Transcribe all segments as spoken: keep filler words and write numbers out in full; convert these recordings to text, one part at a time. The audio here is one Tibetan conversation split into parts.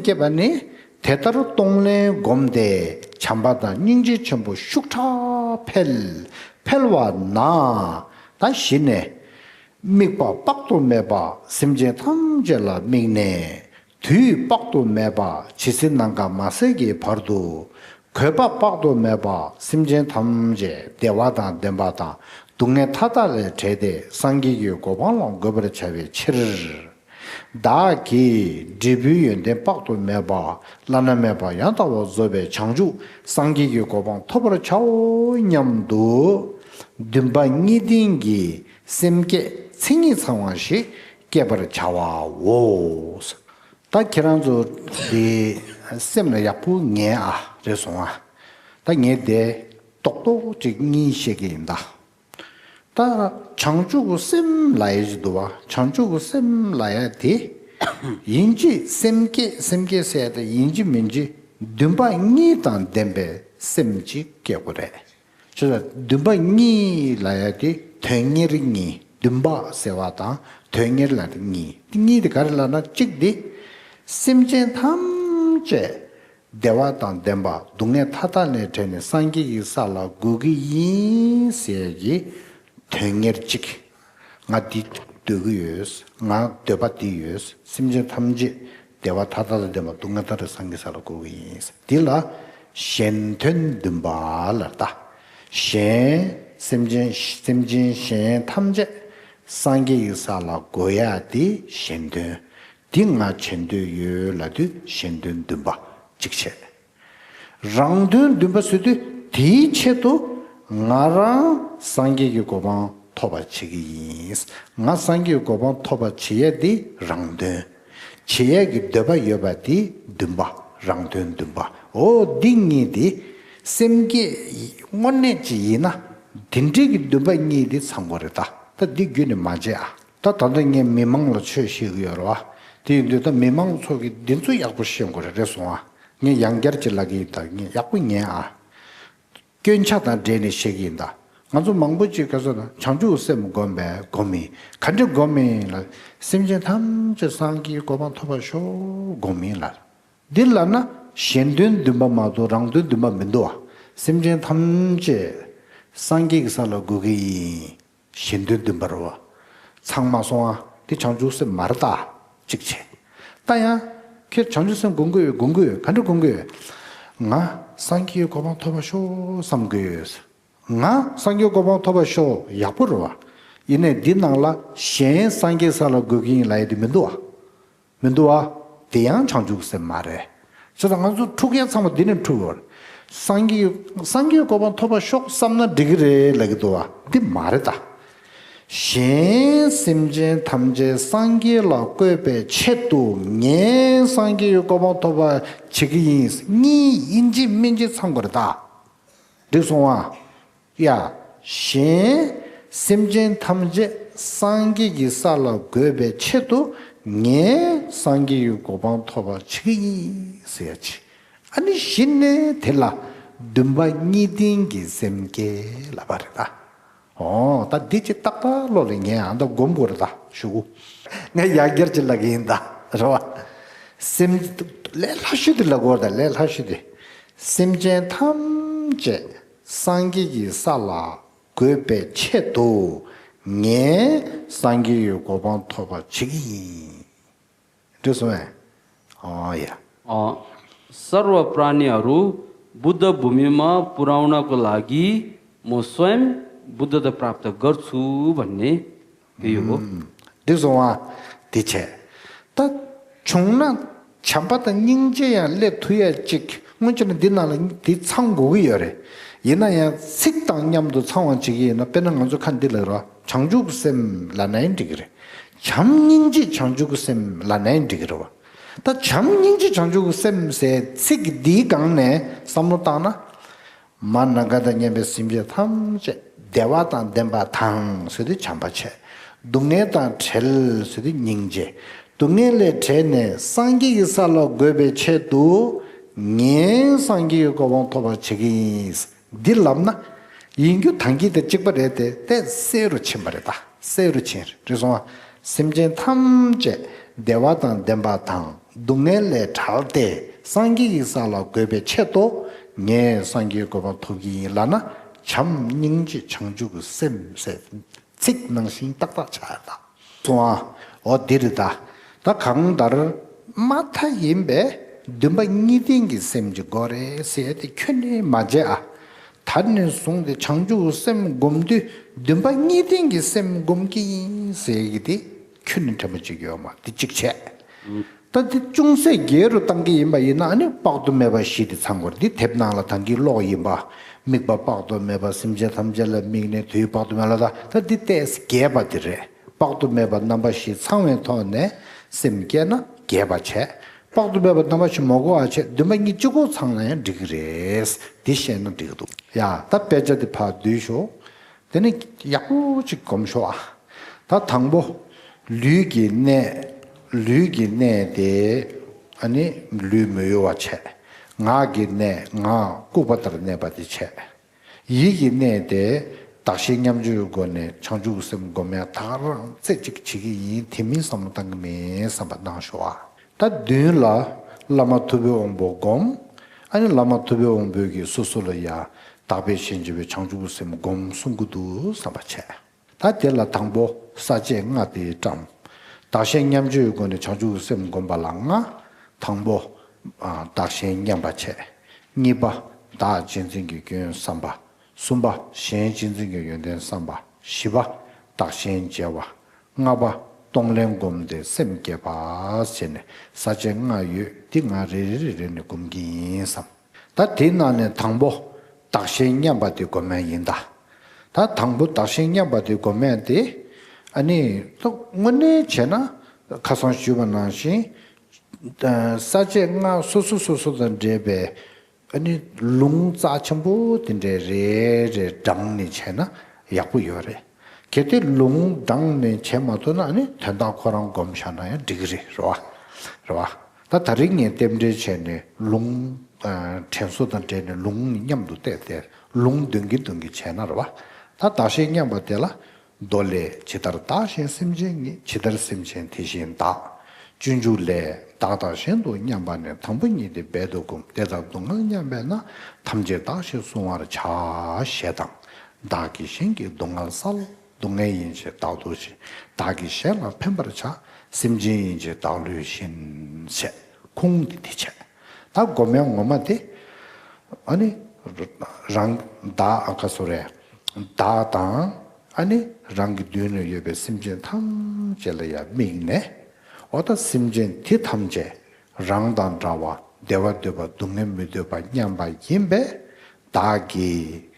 སྐྱེས་པ་ནི། དེ་ལྟར་གཏོང་ལེན་བསྒོམས་ཏེ་བྱམས་པ་དང་སྙིང་རྗེ་ཆེན་པོ་ཤུགས་དྲག་འཕེལ། འཕེལ་བ་ན། ད་གཞི་ནས། དམིགས་པ་དཔག་ཏུ་མེད་པ་སེམས་ཅན་ཐམས་ཅད་ལ་དམིགས་ནས། དུས་དཔག་ཏུ་མེད་པ་ཇི་སྲིད་ནམ་མཁའ་མ་ཟད་ཀྱི་བར་དུ། གུས་པ་དཔག་ཏུ་མེད་པ་སེམས་ཅན་ཐམས་ཅད་བདེ་བ་དང་ལྡན་པ་དང་སྡུག་བསྔལ་མཐའ་དག་ལས་བྲལ་ཏེ་སངས་རྒྱས་ཀྱི་གོ་འཕང་ལ་འགོད་པར་བྱ་བའི་ཕྱིར། བདག་གིས་འབྲས་བུའི་ཡོན་ཏན་དཔག་ཏུ་མེད་པ་བླ་ན་མེད་པ་ཡང་དག་པར་རྫོགས་པའི་བྱང་ཆུབ་སངས་རྒྱས་ཀྱི་གོ་འཕང་ཐོབ་པར་བྱའོ་སྙམ་དུ། འདུན་པ་གཉིས་ལྡན་གྱི་སེམས་བསྐྱེད་མཚན་ཉིད་ཚང་བ་ཞིག་བསྐྱེད་པར་བྱ་བའོ། ད་ཁྱེད་རང་ཚོ་འདི་སེམས་ལ་ཡག་པོ་ངེས་ཨ། རེད་སོང་ཨ། ད་ངས་དེ་རྡོག་རྡོག་ཅིག་གཉིས་བཤད་ཀྱི་ཡིན་ད། ད་བྱང་ཆུབ་ཀྱི་སེམས་ལབ་ཡ་ཅིག་འདུག་བ། བྱང་ཆུབ་ཀྱི་སེམས་ལབ་ཡ་དེ། ཡིན་གཅིག་སེམས་བསྐྱེད་སེམས་བསྐྱེད་ཟེར་ཡ་དེ་ཡིན་གཅིག་མིན་གཅིག་འདུན་པ་གཉིས་དང་ལྡན་པའི་སེམས་ཅིག་བསྐྱེད་དགོས་རེད། ཅེས་འདུན་པ་གཉིས་ལབ་ཡ་དེ་དོན་གཉེར་གཉིས། འདུན་པ་ཟེར་བ་དང་དོན་གཉེར་ལབ་དེ་གཉིས། དེ་གཉིས་དེ་ག་རེ་ལབ་ན། གཅིག་དེ་སེམས་ཅན་ཐམས་ཅད་བདེ་བ་དང་ལྡན་པ་སྡུག་བསྔལ་མཐའ་དག་ལས་བྲལ་ནས་སངས་རྒྱས་ཀྱི་ས་ལ་འགོད་ཀྱི་ཡིན་ཟེར་གྱི་དོན་གཉེར་གཅིག་ང་འདི་འདོད་ཀྱི་ཡོད། ང་འདོད་པ་འདི་ཡོད། སེམས་ཅན་ཐམས་ཅད་བདེ་བ་མཐའ་དག་ལས་ལྡན་པ་སྡུག་བསྔལ་མཐའ་བྲལ་སངས་རྒྱས་ས་ལ་འགོད་ཀྱི་ཡིན། འདི་ལ་གཞན་དོན་འདུན་པ་ལབ་ད། གཞན་སེམས་ཅན་སེམས་ཅན་གཞན་ཐམས་ཅད་སངས་རྒྱས་ཀྱི་ས་ལ་འགོད་ཡ་དེ་གཞན་དོན། འདི་ང་བྱེད་འདོད་ཡོད་ལབ་དུས་གཞན་དོན་འདུན་པ་གཅིག་བྱས། རང་དོན་འདུན་པ་ཟེར་དུས་དེའི་ཆེད་དུ་ང་རང་སངས་རྒྱས་ཀྱི་གོ་འཕང་ཐོབ་པ་བྱེད་ཀྱི་ཡིན། ང་སངས་རྒྱས་ཀྱི་གོ་འཕང་ཐོབ་པ་བྱེད་ཡས་དེ་རང་དོན། བྱེད་ཡས་ཀྱི་འདོད་པ་ཡོད་པ་དེ་འདུན་པ། རང་དོན་འདུན་པ། འོ་འདི་གཉིས་དེ་སེམས་བསྐྱེད་དངོས་གནས་ཅིག་ཡིན་ན་དེ་འདྲའི་གི་འདུན་པ་གཉིས་དེ་ཚང་དགོས་རེད་ད། ད་འདི་རྒྱུད་ནས་མ་བརྗེད་ཨ། ད་ད་ལྟ་ངས་མི་མང་ལ་ཆོས་བཤད་ཀྱི་ཡོད་རེད་བ། དེ་ཡིན་དུས་ད་མི་མང་ཚོ་གིས་འདི་ཚོ་ཡག་པོ་ཤེས་དགོས་རེད། རེད་སོང་ཨ། ངས་ཡང་བསྐྱར་ཅིག་ལབ་ཀྱི་ཡིན་ད། ངས་ཡག་པོ་ཉན་ཨ། སྐྱོན་ཆ་དང་འབྲེལ་ནས་བཤད་ཀྱི་ཡིན་ད། ང་ཚོ་མང་པོ་ཅིག་ག་ཚོད་ན་བྱང་ཆུབ་སེམས་སྒོམ་པས་སྒོམ་མིན། ག་འདྲ་སྒོམ་མིན་ལ། སེམས་ཅན་ཐམས་ཅད་སངས་རྒྱས་གོ་འཕང་ཐོབ་པར་ཤོག་སྒོམ་མིན་ལ། འདི་ལབ་ན་གཞན་དོན་འདུན་པ་མ་གཏོགས་རང་དོན་འདུན་པ་མི་འདུག་བ། སེམས་ཅན་ཐམས་ཅད་སངས་རྒྱས་ཀྱི་ས་ལ་འགོད་ཀྱི་ཡིན། གཞན་དོན་འདུན་པ་རེད་བ། ཚང་མ་སོང་ཨ། དེ་བྱང་ཆུབ་སེམས་མ་རེད་ད། གཅིག་བྱས། ད་ཡང་ཁྱེད་བྱང་ཆུབ་སེམས་སྒོམ་གྱི་ཡོད། སྒོམ་གྱི་ཡོད། ག་འདྲ་སྒོམ་གྱི་ཡོད། ང་སངས་རྒྱས་གོ་འཕང་ཐོབ་པར་ཤོག་བསམ་གྱི་ཡོད། ང་སངས་རྒྱས་གོ་འཕང་ཐོབ་པར་ཤོག་ཡག་པོ་རེད་བ། ཡིན་ནའི་འདི་ནང་ལ་གཞན་སངས་རྒྱས་ས་ལ་འགོད་ཀྱི་ཡིན་ལབ་ཡ་དེ་མི་འདུག་བ། མི་འདུག་བ། དེ་ཡང་བྱང་ཆུབ་སེམས་མ་རེད། བྱས་ཙང་ང་ཚོ་འཁྲུག་ཡ་ཚང་མ་འདི་ནས་འཁྲུག་ཡོད་རེད། སངས་རྒྱས་སངས་རྒྱས་གོ་འཕང་ཐོབ་པར་ཤོག་བསམ་ན་འགྲིག་གི་རེད་ལབ་ཀྱི་འདུག་བ། འདི་མ་རེད་ད། གཞན་སེམས་ཅན་ཐམས་ཅད་སངས་རྒྱས་ལ་བཀོད་པའི་ཆེད་དུ་ངས་སངས་རྒྱས་ཀྱི་གོ་འཕང་ཐོབ་པར་བྱེད་ཀྱི་ཡིན། གཉིས་ཡིན་གཅིག་མིན་གཅིག་ཚང་དགོས་རེད་ད། འགྲིག་སོང་ཨ། ཡ། གཞན་སེམས་ཅན་ཐམས་ཅད་སངས་རྒྱས་ཀྱི་ས་ལ་འགོད་པའི་ཆེད་དུ་ངས་སངས་རྒྱས་ཀྱི་གོ་འཕང་ཐོབ་པར་བྱེད་ཀྱི་ཡིན་ཟེར་ཡ་ཅིག་ཨ་ནི་གཞི་ནས་དེ་ལ་འདུན་པ་གཉིས་ལྡན་གྱི་སེམས་བསྐྱེད་ལབ་པ་རེད་ད། འོ་ད་འདི་ཅིག་ཏག་ཏག་བློ་ལ་ངས་ཨ་མདའ་སྒོམ་དགོས་རེད་ད་ཞུ་གུ། ངས་ཡར་རྒྱས་ཅིག་ལབ་ཀྱི་ཡིན་ད། རེད་བ། སེམས། ལས་སླ་ཤོས་དེ་ལབ་དགོས་རེད་ད། ལས་སླ་ཤོས་དེ། སེམས་ཅན་ཐམས་ཅད་སངས་རྒྱས་ཀྱི་ས་ལ་འགོད་པའི་ཆེད་དུ་ངས་སངས་རྒྱས་ཀྱི་གོ་འཕང་ཐོབ་པར་བྱེད་ཀྱི་ཡིན། འགྲིག་སོང་ངས། ཨོ་ཡ། अ, सर्व प्राणीहरू बुद्ध भूमिमा पुर्‍याउनको लागि म स्वयं बुद्धता प्राप्त गर्छु भन्ने यो हो। འགྲིག་སོང་ཨ། དེ་བྱས། ད་བྱུང་ན་བྱམས་པ་དང་སྙིང་རྗེ་ཡང་སླེབས་ཐུབ་ཡ་གཅིག་སྔོན་ཆད་ནས་འདི་ནང་ལ་འདི་ཚང་དགོས་ཀྱི་ཡོད་རེད། ཡིན་ན་ཡང་ཚིག་དང་མཉམ་དུ་ཚང་བ་བྱེད་ཀྱི་ཡིན་ན། དཔེར་ན་ང་ཚོ་ཁ་འདི་ལ་རོ། བྱང་ཆུབ་སེམས་ལབ་ན་ཡང་འགྲིག་གི་རེད། བྱམས་སྙིང་རྗེ་བྱང་ཆུབ་སེམས་ལབ་ན་ཡང་འགྲིག་གི་རེད་བ། ད་བྱམས་སྙིང་རྗེ་བྱང་ཆུབ་སེམས་ཟེར་ཚིག་འདིའི་སྒང་ནས་བསམ་བློ་བཏང་ན། མ་ནམ་མཁའ་དང་མཉམ་པའི་སེམས་ཅན་ཐམས་ཅད་བདེ་བ་དང་ལྡན་པ་དང་ཟེར་དུས་བྱམས་པ་བྱས། སྡུག་བསྔལ་དང་བྲལ་ཟེར་དུས་སྙིང་རྗེ། སྡུག་བསྔལ་ལས་བྲལ་ནས་སངས་རྒྱས་ཀྱི་ས་ལ་འགོད་པའི་ཆེད་དུ་ངས་སངས་རྒྱས་ཀྱི་གོ་འཕང་ཐོབ་པར་བྱེད་ཀྱི་ཡིན། འདི་ལབ་ན། ཡིན་རྒྱུ་ཐང་གི་དང་གཅིག་པ་རེད་དེ། དེ་གསལ་རུ་ཕྱིན་པ་རེད་ད། གསལ་རུ་ཕྱིན་རེད་སོང་བ། སེམས་ཅན་ཐམས་ཅད་བདེ་བ་དང་ལྡན་པ་དང་ སྡུག་བསྔལ་ལས་བྲལ་ཏེ་སངས་རྒྱས་ཀྱི་ས་ལ་འགོད་པའི་ཆེད་དུ་ངས་སངས་རྒྱས་གོ་འཕང་ཐོབ་ཀྱི་ཡིན་ལབ་ན། བྱམས་སྙིང་རྗེ་བྱང་ཆུབ་ཀྱི་སེམས་ཟེར་ཚིག་ནང་བཞིན་ཏག་ཏག་ཆགས་ཡོད་ད། སོང་ཨ། འོ་འདི་རེད་ད། ད་གང་ལྟར་མ་མཐའ་ཡིན་པས་འདུན་པ་གཉིས་ལྡན་གྱི་སེམས་ཀྱི་སྒོ་རེད་ཟེར་ཏེ་ཁྱོན་ནས་མ་བརྗེད་ཨ། ད་ནས་བཟུང་སྟེ་བྱང་ཆུབ་སེམས་སྒོམ་དུས་འདུན་པ་གཉིས་ལྡན་གྱི་སེམས་སྒོམ་གྱི་ཡིན་ཟེར་གྱི་དེ་ཁྱོན་ནས་དྲན་པ་གཅིག་ཡོད་མ་དེ་གཅིག་བྱས། ད་འདི་ཅུང་ཟད་རྒྱས་རུ་བཏང་གི་ཡིན་པ་ཡིན་ན་ཨ་ནི་དཔག་ཏུ་མེད་པ་བཞི་དེ་ཚང་དགོས་རེད། འདི་དེབ་ནང་ལ་ད་གིན་ཀློག་ཡིན་པ། དམིགས་པ་དཔག་ཏུ་མེད་པ་སེམས་ཅན་ཐམས་ཅད་ལ་དམིགས་ནས་དུས་དཔག་ཏུ་མེད་ལ་ད་ད་འདི་ཏོག་ཙམ་རྒྱས་པ་དེ་རེད། དཔག་ཏུ་མེད་པ་རྣམ་པ་བཞི་ཚང་བའི་ཐོག་ནས་སེམས་བསྐྱེད་ན་རྒྱས་པ་བྱས། དཔག་ཏུ་མེད་པ་རྣམ་པ་བཞི་མ་གོ་བ་བྱས་འདུན་པ་གཉིས་གཅིག་པོ་ཚང་ན་ཡང་འགྲིག་གི་རེད། འདི་ཤེས་ན་འགྲིག་གི་འདུག་ཡ། ད་དཔེ་ཆ་འདི་ཕར་བསྡུས་ཤོག་དེ་ནི་ཡག་པོ་ཅིག་སྒོམ་ཤོག་ཨ། ད་དང་པོ། ལུས་ཀྱི་གནས། ལུས་ཀྱི་གནས་དེ་ཨ་ནི་ལུས་མི་གཡོ་བ་བྱས། ངག་གི་གནས་ངག་ལྐུགས་པ་ལྟར་གནས་པ་དེ་བྱས། ཡིད་ཀྱི་གནས་དེ་བདག་གཞན་མཉམ་བརྗོད་ཀྱི་སྒོ་ནས་བྱང་ཆུབ་སེམས་སྒོམ་ཡ་ད་ག་རང་རྩེ་གཅིག་བྱེད་ཀྱི་ཡིན། དེ་མིན་བསམ་བློ་བཏང་གི་མིན་བསམ་པ་གནང་ཤོག་ཨ། ད་མདུན་ལ་བླ་མ་ཐུབ་པའི་དབང་པོ་སྒོམ། ཨ་ནི་བླ་མ་ཐུབ་པའི་དབང་པོས་ཀྱིས་སོ་སོ་ལ་ཡ་བདག་ཕལ་ཆེར་བྱེད་པའི་བྱང་ཆུབ་སེམས་སྒོམ་གསུང་གི་འདུག་བསམ་པ་བྱས། ད་དེ་ལ་དང་པོ་ས་བཅད་ལྔ་དེ་བཀྲམ། བདག་གཞན་མཉམ་བརྗོད་ཀྱི་སྒོ་ནས་བྱང་ཆུབ་སེམས་བསྒོམ་པ་ལ་ལྔ། དང་པོ། ཨ། བདག་གཞན་མཉམ་པ་བྱས། གཉིས་པ། བདག་གཅེས་འཛིན་གྱི་སྐྱོན་བསམ་པ། གསུམ་པ། གཞན་གཅེས་འཛིན་གྱི་ཡོན་ཏན་བསམ་པ། བཞི་པ། བདག་གཞན་བརྗེ་བ། ལྔ་པ། གཏོང་ལེན་བསྒོམ་སྟེ་སེམས་བསྐྱེད་པ་ཟེར་ནས་ས་བཅད་ལྔ་ཡོད། འདི་ང་རེ་རེ་རེ་རེ་ནས་སྒོམ་གྱི་ཡིན་བསམ། ད་དེའི་ནང་ནས་དང་པོ་བདག་གཞན་མཉམ་པ་དེ་སྒོམ་ཡ་ཡིན་ད། ད་དང་པོ་བདག་གཞན་མཉམ་པ་དེ་སྒོམ་ཡ་དེ་ཨ་ནི་ད་དངོས་གནས་བྱས་ན་ཁ་སང་ཞུས་པ་ནང་བཞིན་ས་བཅད་ལྔ་སོ་སོ་སོ་སོ་དང་འབྲེལ་བའི་ཨ་ནི་ལུང་རྩ་ཆེན་པོ་དེ་འདྲའི་རེ་རེ་བགྲངས་ནས་བྱས་ན་ཡག་པོ་ཡོད་རེད། གལ་ཏེ་ལུང་བགྲངས་ནས་བྱས་མ་ཐུབ་ན་ཨ་ནི་དོན་དག་ཁོ་རང་སྒོམ་བཞག་ན་ཡང་འགྲིག་གི་རེད། རེད་བ། རེད་བ། ད་ད་རིང་ངས་རྟེན་འབྲེལ་བྱས་ནས་ལུང་། ཨ། དྲན་གསོ་དང་འབྲེལ་ནས་ལུང་མཉམ་དུ་བལྟས་ཏེ་ལུང་འདོན་གྱིན་འདོན་གྱིན་བྱས་ན་རེད་བ། ད་བདག་གཞན་མཉམ་པ་དེ་ལ་མདོ་ལས། ཇི་ལྟར་བདག་གཞན་སེམས་ཅན་ཉིད། ཇི་ལྟར་སེམས་ཅན་དེ་བཞིན་བདག། སྤྱོད་འཇུག་ལས། བདག་དང་གཞན་དུ་མཉམ་པ་ནི། དང་པོ་ཉིད་དེ་རྦད་དུ་བསྒོམ། དེ་ལྟར་སྡུག་བསྔལ་མཉམ་པས་ན། ཐམས་ཅད་བདག་གཞན་བསྲུང་བར་བྱ། ཞེས་དང་། བདག་གིས་གཞན་གྱི་སྡུག་བསྔལ་བསལ། སྡུག་བསྔལ་ཡིན་ཕྱིར་བདག་སྡུག་བཞིན། བདག་གིས་གཞན་ལ་ཕན་པར་བྱ། སེམས་ཅན་ཡིན་ཕྱིར་བདག་བསླུས་བཞིན། ཞེས་ཁུངས་འདི་འདི་བྱས། ད་སྒོམ་ཡ་ངོ་མ་དེ། ཨ་ནི། རང་བདག་ཨ་ཁ་སོ་རེ། བདག་དང་། ཨ་ནི་རང་གི་མདུན་ལ་ཡོད་པའི་སེམས་ཅན་ཐམས་ཅད་ལ་ཡང་དམིགས་ནས། འོ་ད་སེམས་ཅན་དེ་ཐམས་ཅད་རང་དང་འདྲ་བ་བདེ་བ་འདོད་པ་སྡུག་བསྔལ་མི་འདོད་པ་མཉམ་པ་ཡིན་པས་བདག་གིས།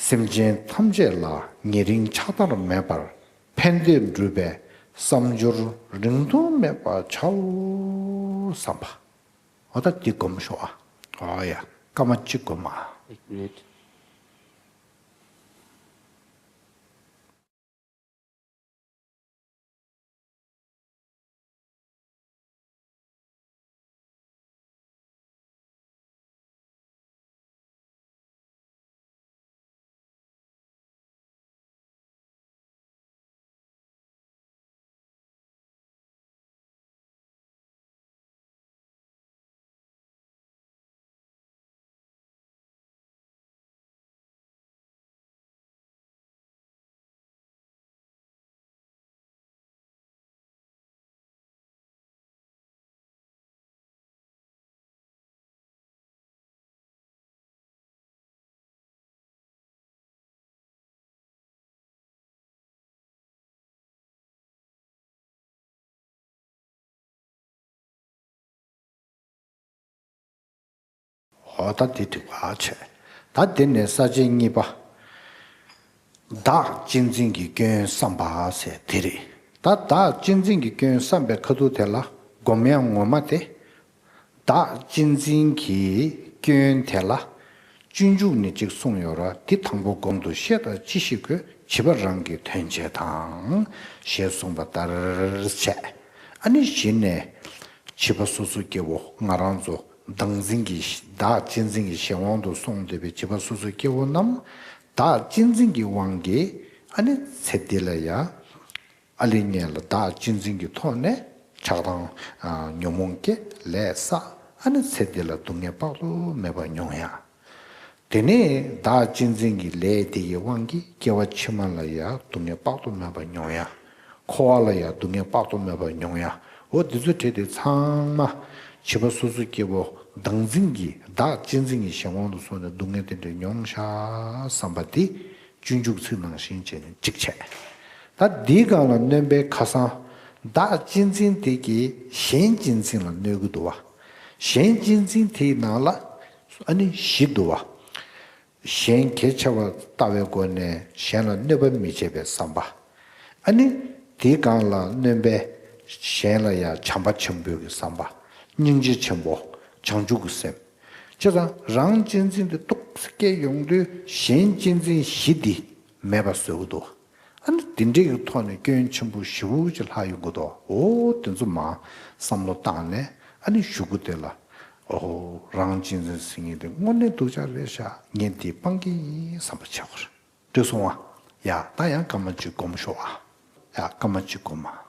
སེམས་ཅན་ཐམས་ཅད་ལ་ཉེ་རིང་ཆགས་སྡང་མེད་པར་ཕན་བདེ་སྒྲུབ་པའི་བསམ་སྦྱོར་རིང་ཐུང་མེད་པར་བྱའོ་བསམ་པ། འོ་ད་འདི་སྒོམ་ཤོག་ཨ། འོ་ཡ། སྐར་མ་གཅིག་སྒོམ་ཨ། འོ་ད་དེ་འགྲིག་པ་བྱས། ད་དེ་ནས་ས་བཅད་གཉིས་པ། བདག་གཅེས་འཛིན་གྱི་སྐྱོན་བསམ་པ་ཟེར་དེ་རེད། ད་བདག་གཅེས་འཛིན་གྱི་སྐྱོན་བསམ་པའི་ཁ་ཐུག་དེ་ལ་སྒོམ་ཡ་ངོ་མ་དེ། བདག་གཅེས་འཛིན་གྱི་སྐྱོན་དེ་ལ། སྤྱོད་འཇུག་ནས་གཅིག་གསུངས་ཡོད་ར། འདི་དང་པོ་གོང་དུ་བཤད་དང་ཅི་ཞིག་དགོས། བྱིས་པ་རང་གི་དོན་བྱེད་དང་། ཞེས་གསུངས་པ་ལྟར་བྱས། ཨ་ནི་གཞི་ནས་བྱིས་པ་སོ་སོ་སྐྱེ་བོ་ང་རང་ཚོ་བདག་འཛིན་གྱི་བདག་གཅེས་འཛིན་གྱི་གཞན་དབང་དུ་སོང་བསྡད་པའི་བྱིས་པ་སོ་སོ་སྐྱེ་བོ་རྣམས་བདག་གཅེས་འཛིན་གྱི་དབང་གིས་ཨ་ནི་ཚེ་འདི་ལ་ཡང་། ཨ་ལེ་ངས་ལ་བདག་གཅེས་འཛིན་གྱི་ཐོག་ནས་ ཆགས་སྡང་ཉོན་མོངས་སྐྱེ། ལས་བསགས། ཨ་ནི་ཚེ་འདི་ལ་སྡུག་བསྔལ་དཔག་ཏུ་མེད་པ་མྱོང་ཡ། དེ་ནས་བདག་གཅེས་འཛིན་གྱི་ལས་དེ་གི་དབང་གིས་སྐྱེ་བ་ཕྱི་མ་ལ་ཡང་སྡུག་བསྔལ་དཔག་ཏུ་མེད་པ་མྱོང་ཡ། འཁོར་བ་ལ་ཡང་སྡུག་བསྔལ་དཔག་ཏུ་མེད་པ་མྱོང་ཡ། འོ་འདི་ཚོ་བྲིས་ཏེ་ཚང་མ་བྱིས་པ་སོ་སོ་སྐྱེ་བོ་བདག་འཛིན་གྱི་བདག་གཅེས་འཛིན་གྱི་གཞན་དབང་དུ་སོང་ནས་སྡུག་བསྔལ་དེ་འདྲ་མྱོང་ཤག་བསམ་པ་དེ་སྤྱོད་འཇུག་ཚིག་ནང་བཞིན་བྱས་ནས་གཅིག་བྱས། ད་འདིའི་སྒང་ལ་སྣོན་པའི་ཁ་སང་བདག་གཅེས་འཛིན་དེ་གིས་གཞན་གཅེས་འཛིན་ལ་གནོད་ཀྱི་འདུག་བ། གཞན་གཅེས་འཛིན་དེའི་ནང་ལ་ཨ་ནི་བཞི་འདུག་བ། གཞན་གལ་ཆེ་བར་ལྟ་བའི་སྒོ་ནས་གཞན་ལ་གནོད་པ་མི་བྱེད་པའི་བསམ་པ། ཨ་ནི་དེའི་སྒང་ལ་སྣོན་པས་གཞན་ལ་ཡང་བྱམས་པ་ཆེན་པོའི་གི་བསམ་པ། སྙིང་རྗེ་ཆེན་པོ། བྱང་ཆུབ་ཀྱི་སེམས། བྱས་ཙང་རང་གཅེས་འཛིན་དེ་ཏོག་ཙམ་སྐྱེ་ཡོང་དུས་གཞན་གཅེས་འཛིན་བཞི་འདི་མེད་པ་བཟོ་གི་འདུག་ཨ་ནི་དེ་འདྲའི་གི་ཐོག་ནས་སྐྱོན་ཆེན་པོ་ཞེ་པོ་ཅིག་ལྷག་ཡོང་གི་འདུག་འོ་དེ་ཚོ་མར་བསམ་བློ་བཏང་ནས་ཨ་ནི་གཞུག་གུ་དེ་ལ་ཨོ་ཧོ་རང་གཅེས་འཛིན་ཟེར་མཁན་དེ་དངོས་གནས་སྡུག་ཅག་རེད་ཤག་ངས་འདི་སྤང་གི་ཡིན་བསམ་པ་བྱེད་དགོས་རེད། འགྲིག་སོང་ཨ། ཡ་ད་ཡང་སྐར་མ་གཅིག་སྒོམ་ཤོག་ཨ། ཡ་སྐར་མ་གཅིག་སྒོམ་ཨ།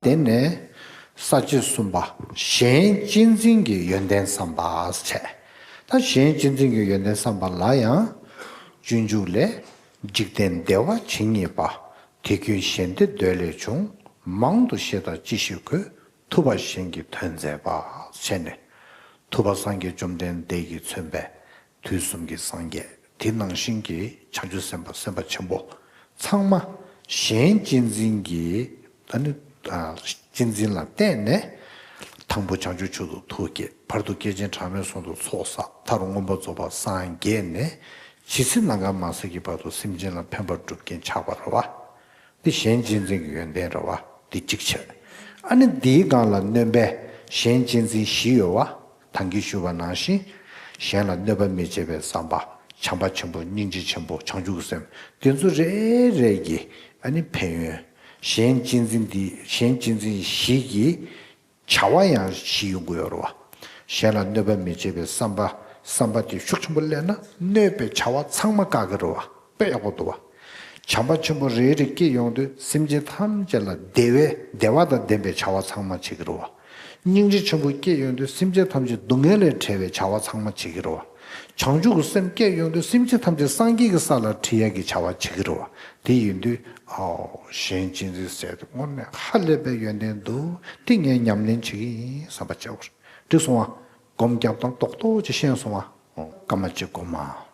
དེ་ནས་ས་བཅད་གསུམ་པ། གཞན་གཅེས་འཛིན་གྱི་ཡོན་ཏན་བསམ་པ་བྱས། ད་གཞན་གཅེས་འཛིན་གྱི་ཡོན་ཏན་བསམ་པ་ལ་ཡང་སྤྱོད་འཇུག་ལས། འཇིག་རྟེན་བདེ་བ་ཇི་སྙེད་པ། དེ་ཀུན་གཞན་བདེ་འདོད་ལས་བྱུང་། མང་དུ་བཤད་དང་ཅི་ཞིག་དགོས། ཐུབ་པ་གཞན་གྱི་དོན་མཛད་པ། བྱས་ནས་ཐུབ་པ་སངས་རྒྱས་བཅོམ་ལྡན་འདས་ཀྱིས་མཚོན་པའི་དུས་གསུམ་གྱི་སངས་རྒྱས་དེ་ནང་བཞིན་གྱི་བྱང་ཆུབ་སེམས་དཔའ་སེམས་དཔའ་ཆེན་པོ་ཚང་མ་གཞན་གཅེས་འཛིན་གྱི་ད་ནི་གཅེས་འཛིན་ལ་བརྟེན་ནས་དང་པོ་བྱང་ཆུབ་མཆོག་ཏུ་ཐུགས་བསྐྱེད། བར་དུ་སྐྱེས་ཆེན་གྲངས་མེད་གསུམ་དུ་ཚོགས་བསགས། མཐར་མངོན་པར་རྫོགས་པར་སངས་རྒྱས་ནས་ཇི་སྲིད་ནམ་མཁའ་མ་ཟད་ཀྱི་བར་དུ་སེམས་ཅན་ལ་ཕན་པར་སྒྲུབ་མཁན་ཆགས་པ་རེད་བ། འདི་གཞན་གཅེས་འཛིན་གྱི་ཡོན་ཏན་རེད་བ། འདི་གཅིག་བྱས། ཨ་ནི་འདིའི་སྒང་ལ་སྣོན་པས་གཞན་གཅེས་འཛིན་བཞི་ཡོད་བ། ད་གིན་ཞུས་པ་ནང་བཞིན། གཞན་ལ་གནོད་པ་མི་བྱེད་པའི་བསམ་པ། བྱམས་པ་ཆེན་པོ། སྙིང་རྗེ་ཆེན་པོ། བྱང་ཆུབ་ཀྱི་སེམས། དེ་ཚོ་རེ་རེ་གི་ཨ་ནི་ཕན་ཡོན། གཞན་གཅེས་འཛིན་འདི་གཞན་གཅེས་འཛིན་བཞི་གི་བྱ་བ་ཡང་བཞི་ཡོང་གི་ཡོད་རེད་བ། གཞན་ལ་གནོད་པ་མི་བྱེད་པའི་བསམ་པ། བསམ་པ་དེ་ཤུགས་ཆེན་པོ་སླེབས་ན་གནོད་པའི་བྱ་བ་ཚང་མ་བཀག་གི་རེད་བ། དཔེ་ཡག་པོ་འདུག་བ། བྱམས་པ་ཆེན་པོ་རེ་རེ་སྐྱེ་ཡོང་དུས་སེམས་ཅན་ཐམས་ཅད་ལ་བདེ་བའི་བདེ་བ་དང་ལྡན་པའི་བྱ་བ་ཚང་མ་བྱེད་ཀྱི་རེད་བ། སྙིང་རྗེ་ཆེན་པོ་སྐྱེ་ཡོང་དུས་སེམས་ཅན་ཐམས་ཅད་སྡུག་བསྔལ་ལས་བྲལ་བའི་བྱ་བ་ཚང་མ་བྱེད་ཀྱི་རེད་བ། བྱང་ཆུབ་ཀྱི་སེམས་སྐྱེ་ཡོང་དུས་སེམས་ཅན་ཐམས་ཅད་སངས་རྒྱས་ཀྱི་ས་ལ་ཁྲིད་ཡག་གི་བྱ་བ་བྱེད་ཀྱི་རེད་བ། དེ་ཡིན་དུས་ཨའོ་གཞན་གཅེས་འཛིན་ཟེར་དེ་དངོས་གནས་ཧ་ལས་པའི་ཡོན་ཏན་འདུག་དེ་ངས་ཉམས་ལེན་བྱེད་ཀྱི་ཡིན་བསམ་པ་བྱེད་དགོས། འགྲིག་སོང་ཨ། སྒོམ་རྒྱབ་སྟངས་རྡོག་རྡོག་ཅིག་ཤེས་སོང་ཨ། སྐར་མ་གཅིག་སྒོམ་ཨ།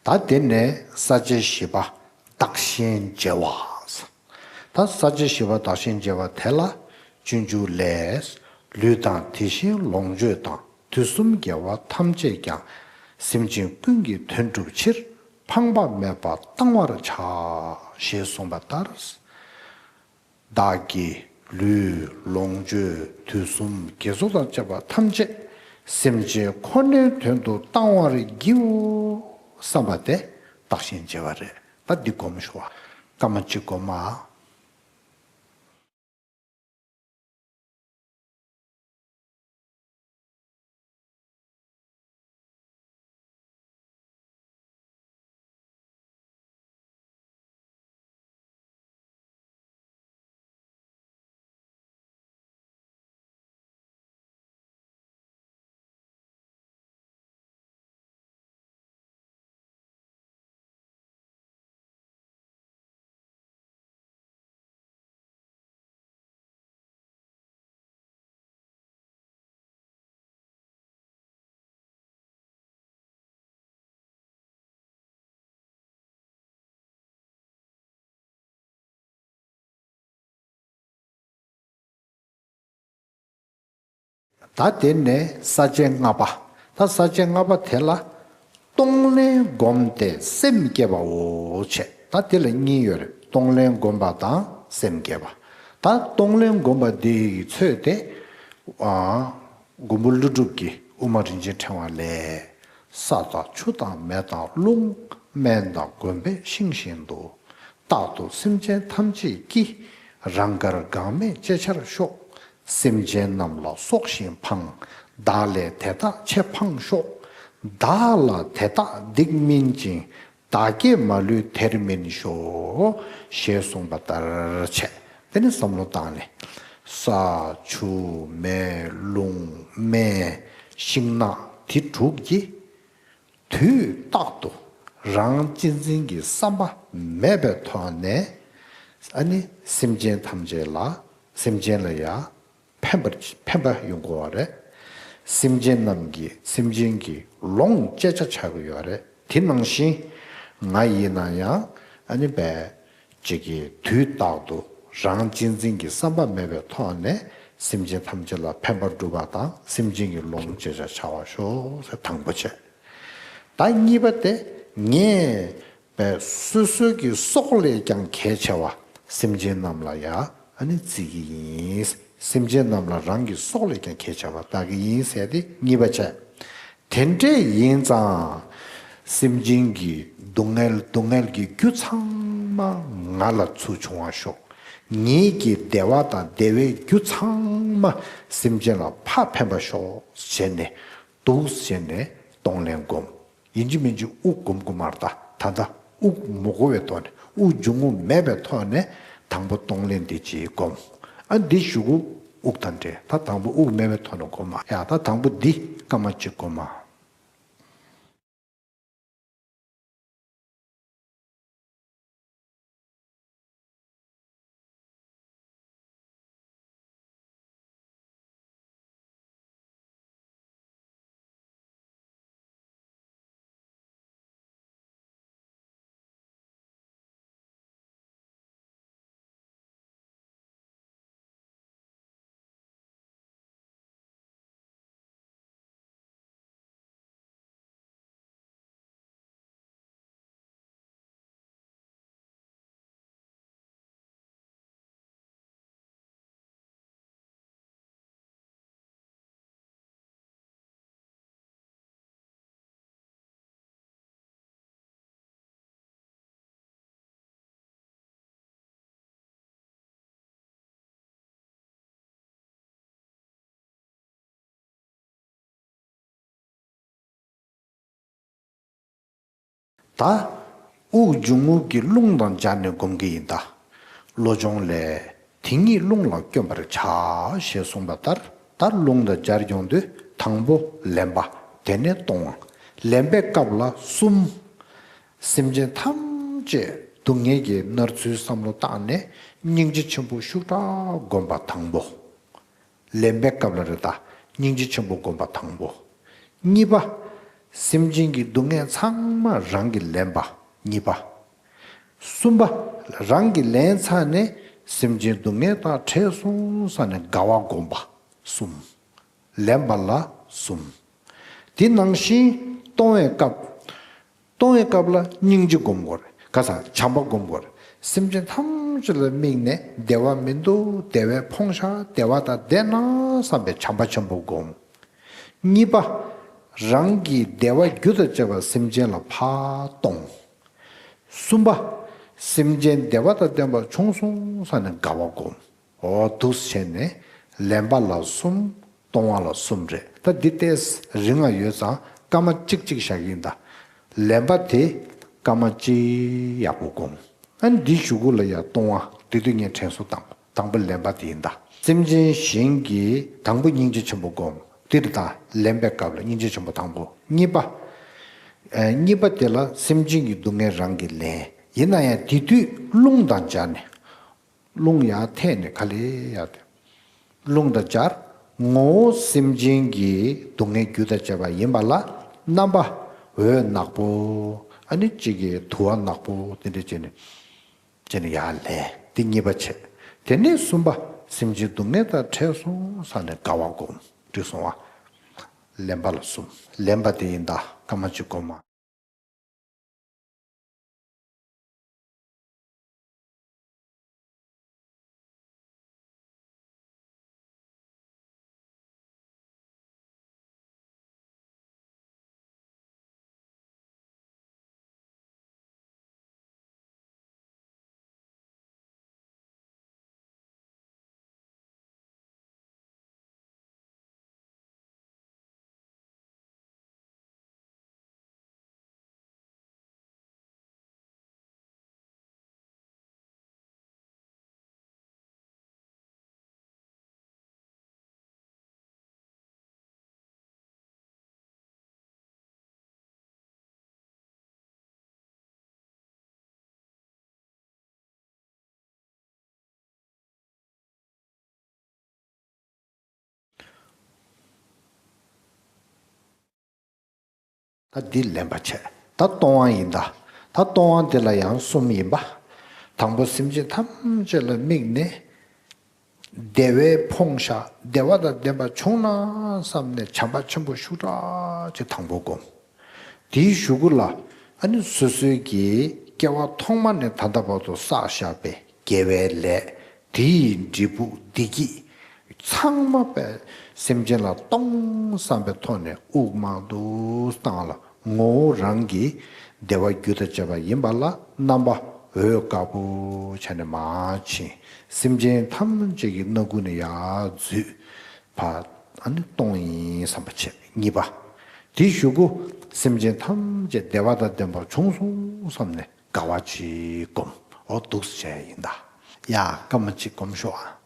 ད་དེ་ནས་ས་བཅད་བཞི་པ་བདག་གཞན་བརྗེ་བ། ད་ས་བཅད་བཞི་པ་བདག་གཞན་བརྗེ་བ་དེ་ལ་སྤྱོད་འཇུག་ལས། ལུས་དང་དེ་བཞིན་ལོངས་སྤྱོད་དང་དུས་གསུམ་དགེ་བ་ཐམས་ཅད་ཀྱང་། སེམས་ཅན་ཀུན་གྱི་དོན་སྒྲུབ་ཕྱིར། ཕངས་པ་མེད་པར་བཏང་བར་བྱ། ཞེས་གསུངས་པ་ལྟར། བདག་གི་ལུས་ལོངས་སྤྱོད་དུས་གསུམ་དགེ་ཚོགས་དང་བཅས་པ་ཐམས་ཅད་སེམས་ཅན་ཁོ་ནའི་དོན་དུ་བཏང་བར་བགྱིའོ་བསམ་པ་དེ་བདག་གཞན་བརྗེ་བ་རེད། ད་འདི་སྒོམ་ཤོག་ཨ། སྐར་མ་གཅིག་སྒོམ་ཨ། ད་དེ་ནས་ས་བཅད་ལྔ་པ། ད་ས་བཅད་ལྔ་པ་དེ་ལ་གཏོང་ལེན་བསྒོམ་སྟེ་སེམས་བསྐྱེད་པའོ་བྱས། ད་དེ་ལ་གཉིས་ཡོད་རེད། གཏོང་ལེན་བསྒོམ་པ་དང་སེམས་བསྐྱེད་པ། ད་གཏོང་ལེན་བསྒོམ་པ་འདི་ཡི་ཚོད་དེ། ཨ། མགོན་པོ་ཀླུ་སྒྲུབ་ཀྱི་དབུ་མ་རིན་ཆེན་ཕྲེང་བ་ལས། ས་དང་ཆུ་དང་མེ་དང་རླུང་། སྨན་དང་གོམས་པའི་ཤིང་བཞིན་དུ། རྟག་ཏུ་སེམས་ཅན་ཐམས་ཅད་ཀྱི། རང་དགར་འགག་མེད་ཅེས་བྱར་ཤོག། སེམས་ཅན་རྣམས་ལ་སོགས་ཤིང་ཕངས། བདག་ལས་དེ་དག་ཆེས་ཕངས་ཤོག། བདག་ལ་དེ་དག་སྡིག་སྨིན་ཅིང་། བདག་བསྐྱེད་མ་ལུས་དེར་སྨིན་ཤོག། ཞེས་གསུངས་པ་ལྟར་བྱས། དེ་ནི་བསམ་བློ་བཏང་ནས། ས་ཆུ་མེ་རླུང་སྨན་ཤིང་ནགས་དེ་དྲུག་གིས། དུས་རྟག་ཏུ་རང་གཅེས་འཛིན་གྱི་བསམ་པ་མེད་པའི་ཐོག་ནས། ཨ་ནི་སེམས་ཅན་ཐམས་ཅད་ལ། སེམས་ཅན་ལ་ཡང་ཕན་པར་ཕན་པ་ཡོང་དགོས་པ་རེད། སེམས་ཅན་རྣམས་ཀྱི་སེམས་ཅན་གྱི་ལོངས་སྤྱད་བྱ་ཆགས་ཀྱི་ཡོད་རེད། དེ་ནང་བཞིན་ང་ཡིན་ན་ཡང་ཨ་ནི་བས་ཅིག་གིས་དུས་རྟག་ཏུ་རང་གཅེས་འཛིན་གྱི་བསམ་པ་མེད་པའི་ཐོག་ནས་སེམས་ཅན་ཐམས་ཅད་ལ་ཕན་པ་སྒྲུབ་པ་དང་སེམས་ཅན་གྱི་ལོངས་སྤྱད་བྱ་བྱ་བ་ཤོག་ཟེར་དང་པོ་བྱས། ད་གཉིས་པ་དེ་ངས་པས་སོ་སོའི་གི་སྲོག་ལས་ཀྱང་གལ་ཆེ་བ་སེམས་ཅན་རྣམས་ལ་ཡང་ཨ་ནི་བརྩི་གི་ཡིན། སེམས་ཅན་རྣམས་ལ་རང་གི་སྲོག་ལས་ཀྱང་གལ་ཆེ་བ་བལྟ་གི་ཡིན་ཟེར་ཏེ་གཉིས་པ་བྱས། དེ་འདྲས་ཡིན་ཙང་། སེམས་ཅན་གྱི་སྡུག་བསྔལ་སྡུག་བསྔལ་གྱི་རྒྱུ་ཚང་མ་ང་ལ་ཚུར་བྱུང་བ་ཤོག། ངེད་ཀྱི་བདེ་བ་དང་བདེ་བའི་རྒྱུ་ཚང་མ་སེམས་ཅན་ལ་ཕར་ཕན་པ་ཤོག་བྱས་ནས་འདུག་བྱས་ནས་གཏོང་ལེན་སྒོམ། ཡིན་གཅིག་མིན་གཅིག་དབུགས་སྒོམ་དགོས་མ་རེད། ད་ད་ལྟ་དབུགས་མི་འགོ་བའི་ཐོག་ནས་དབུགས་འབྱུང་རྔུབ་མེད་པའི་ཐོག་ནས་དང་པོ་གཏོང་ལེན་འདི་གཅིག་སྒོམ། ཨ་འདི་གཞུག་གུ་དབུགས་དང་འབྲེལ། ད་དང་པོ་དབུགས་མེད་པའི་ཐོག་ནས་སྒོམ་མ། ཡ་ད་དང་པོ་འདི་སྐར་མ་གཅིག་སྒོམ་མ། ད་དབུགས་འབྱུང་རྔུབ་ཀྱི་རླུང་དང་སྦྱར་ནས་སྒོམ་གྱི་ཡིན་ད། བློ་སྦྱོང་ལས། དེ་ཉིད་རླུང་ལ་བསྐྱོན་པར་བྱ། ཞེས་གསུངས་པ་ལྟར། ད་རླུང་དང་སྦྱར་ཡོང་དུས་དང་པོ་ལེན་པ། དེ་ནས་གཏོང་བ། ལེན་པའི་སྐབས་ལ་གསུམ། སེམས་ཅན་ཐམས་ཅད་སྡུག་བསྔལ་གྱིས་མནར་ཚུལ་བསམ་བློ་བཏང་ནས་སྙིང་རྗེ་ཆེན་པོ་ཤུགས་དྲག་བསྒོམ་པ་དང་པོ། ལེན་པའི་སྐབས་ལ་རེད་ད། སྙིང་རྗེ་ཆེན་པོ་བསྒོམ་པ་དང་པོ། གཉིས་པ། སེམས་ཅན་གྱི་སྡུག་བསྔལ་ཚང་མ་རང་གིས་ལེན་པ་གཉིས་པ། གསུམ་པ། རང་གིས་ལེན་ཚར་ནས་སེམས་ཅན་སྡུག་བསྔལ་དང་བྲལ་སོང་བསམ་ནས་དགའ་བ་སྒོམ་པ་གསུམ། ལེན་པ་ལ་གསུམ། དེ་ནང་བཞིན་གཏོང་བའི་སྐབས། གཏོང་བའི་སྐབས་ལ་སྙིང་རྗེ་སྒོམ་དགོས་རེད། ག་ས་བྱམས་པ་སྒོམ་དགོས་རེད། སེམས་ཅན་ཐམས་ཅད་ལ་དམིགས་ནས་བདེ་བ་མི་འདུག་བདེ་བས་ཕོངས་ཤག་བདེ་བ་དང་ལྡན་ན་བསམ་པའི་བྱམས་པ་ཆེན་པོ་སྒོམ། གཉིས་པ། རང་གི་བདེ་བ་རྒྱུ་དང་བཅས་པ་སེམས་ཅན་ལ་ཕར་གཏོང་། གསུམ་པ། སེམས་ཅན་བདེ་བ་དང་ལྡན་པ་བྱུང་སོང་བསམ་ནས་དགའ་བ་སྒོམ། འོ་འདུག་སེ་བྱས་ནས་ལེན་པ་ལ་གསུམ། གཏོང་བ་ལ་གསུམ་རེད། ད་འདི་ཏོག་ཙམ་རིང་ང་ཡོད་ཙང་སྐར་མ་གཅིག་གཅིག་བཞག་གི་ཡིན་ད། ལེན་པ་དེ་སྐར་མ་གཅིག་ཡག་པོ་སྒོམ། ཨ་ནི་འདི་གཞུག་གུ་ལ་ཡ་གཏོང་བ་དེ་དུས་ངས་དྲན་གསོ་བཏང་། དང་པོ་ལེན་པ་དེ་ཡིན་ད། སེམས་ཅན་གཞན་གྱི་དང་པོ་སྙིང་རྗེ་ཆེན་པོ་སྒོམ། འདིར་ད་ལེན་པའི་སྐབས་ལ་སྙིང་རྗེ་ཆེན་པོ་དང་པོ། གཉིས་པ། ཨ་གཉིས་པ་དེ་ལ་སེམས་ཅན་གྱི་སྡུག་བསྔལ་རང་གིས་ལེན། ཡིན་ན་ཡང་དེ་དུས་རླུང་དང་སྦྱར་ནས། རླུང་ཡར་འཐེན་ནས་ག་ལེ་ཡར་འཐེན། རླུང་དང་སྦྱར། ངོ་བོ་སེམས་ཅན་གྱི་སྡུག་བསྔལ་རྒྱུ་དང་བཅས་པ་ཡིན་པ་ལ་རྣམ་པ་འོད་ནག་པོ། ཨ་ནི་གཅིག་གིས་དུ་བ་ནག་པོ་དེ་འདྲ་བྱས་ནས་བྱས་ནས་ཡར་ལེན། དེ་གཉིས་པ་བྱས། དེ་ནས་གསུམ་པ། སེམས་ཅན་སྡུག་བསྔལ་དང་བྲལ་སོང་བསམ་ནས་དགའ་བ་སྒོམ། འགྲིག་སོང་བ། ལེན་པ་ལ་གསུམ། ལེན་པ་དེ་ཡིན་ད། སྐར་མ་གཅིག་སྒོམ། ད་འདི་ལེན་པ་བྱས། ད་གཏོང་བ་ཡིན་ད། ད་གཏོང་བ་འདི་ལ་ཡང་གསུམ་ཡིན་པ། དང་པོ་སེམས་ཅན་ཐམས་ཅད་ལ་དམིགས་ནས། བདེ་བས་ཕོངས་ཤག་བདེ་བ་དང་ལྡན་པ་བྱུང་ན་བསམ་ནས་བྱམས་པ་ཆེན་པོ་ཤུགས་དྲག་ཅིག་དང་པོ་སྒོམ། དེའི་གཞུག་གུ་ལ་ཨ་ནི་སོ་སོའི་གི་སྐྱེ་བ་ཐོག་མ་ནས་ད་ལྟ་བར་དུ་བསགས་བཞག་པའི་དགེ་བའི་ལས། དེའི་འབྲས་བུ་བདེ་སྐྱིད་ཚང་མ་པའི་སེམས་ཅན་ལ་གཏོང་བསམ་པའི་ཐོག་ནས་དབུགས་མང་དུ་བཏང་ལ། ངོ་བོ་རང་གི་བདེ་བ་རྒྱུ་དང་བཅས་པ་ཡིན་པ་ལ་རྣམ་པ་འོད་དཀར་པོ་བྱས་ནས་མར་ཕྱིན། སེམས་ཅན་ཐམས་ཅད་ཀྱི་སྣ་ཁུག་ནས་ཡར་འཛུལ། ཕར་ཨ་ནི་གཏོང་ཡིན་བསམ་པ་བྱས། གཉིས་པ། དེའི་གཞུག་གུ་སེམས་ཅན་ཐམས་ཅད་བདེ་བ་དང་ལྡན་པར་བྱུང་སོང་བསམ་ནས་དགའ་བ་ཅིག་སྒོམ། འོ་འདུག་སེ་བྱས་ཡིན་ད། ཡ་སྐར་མ་གཅིག་སྒོམ་ཤོག་ཨ།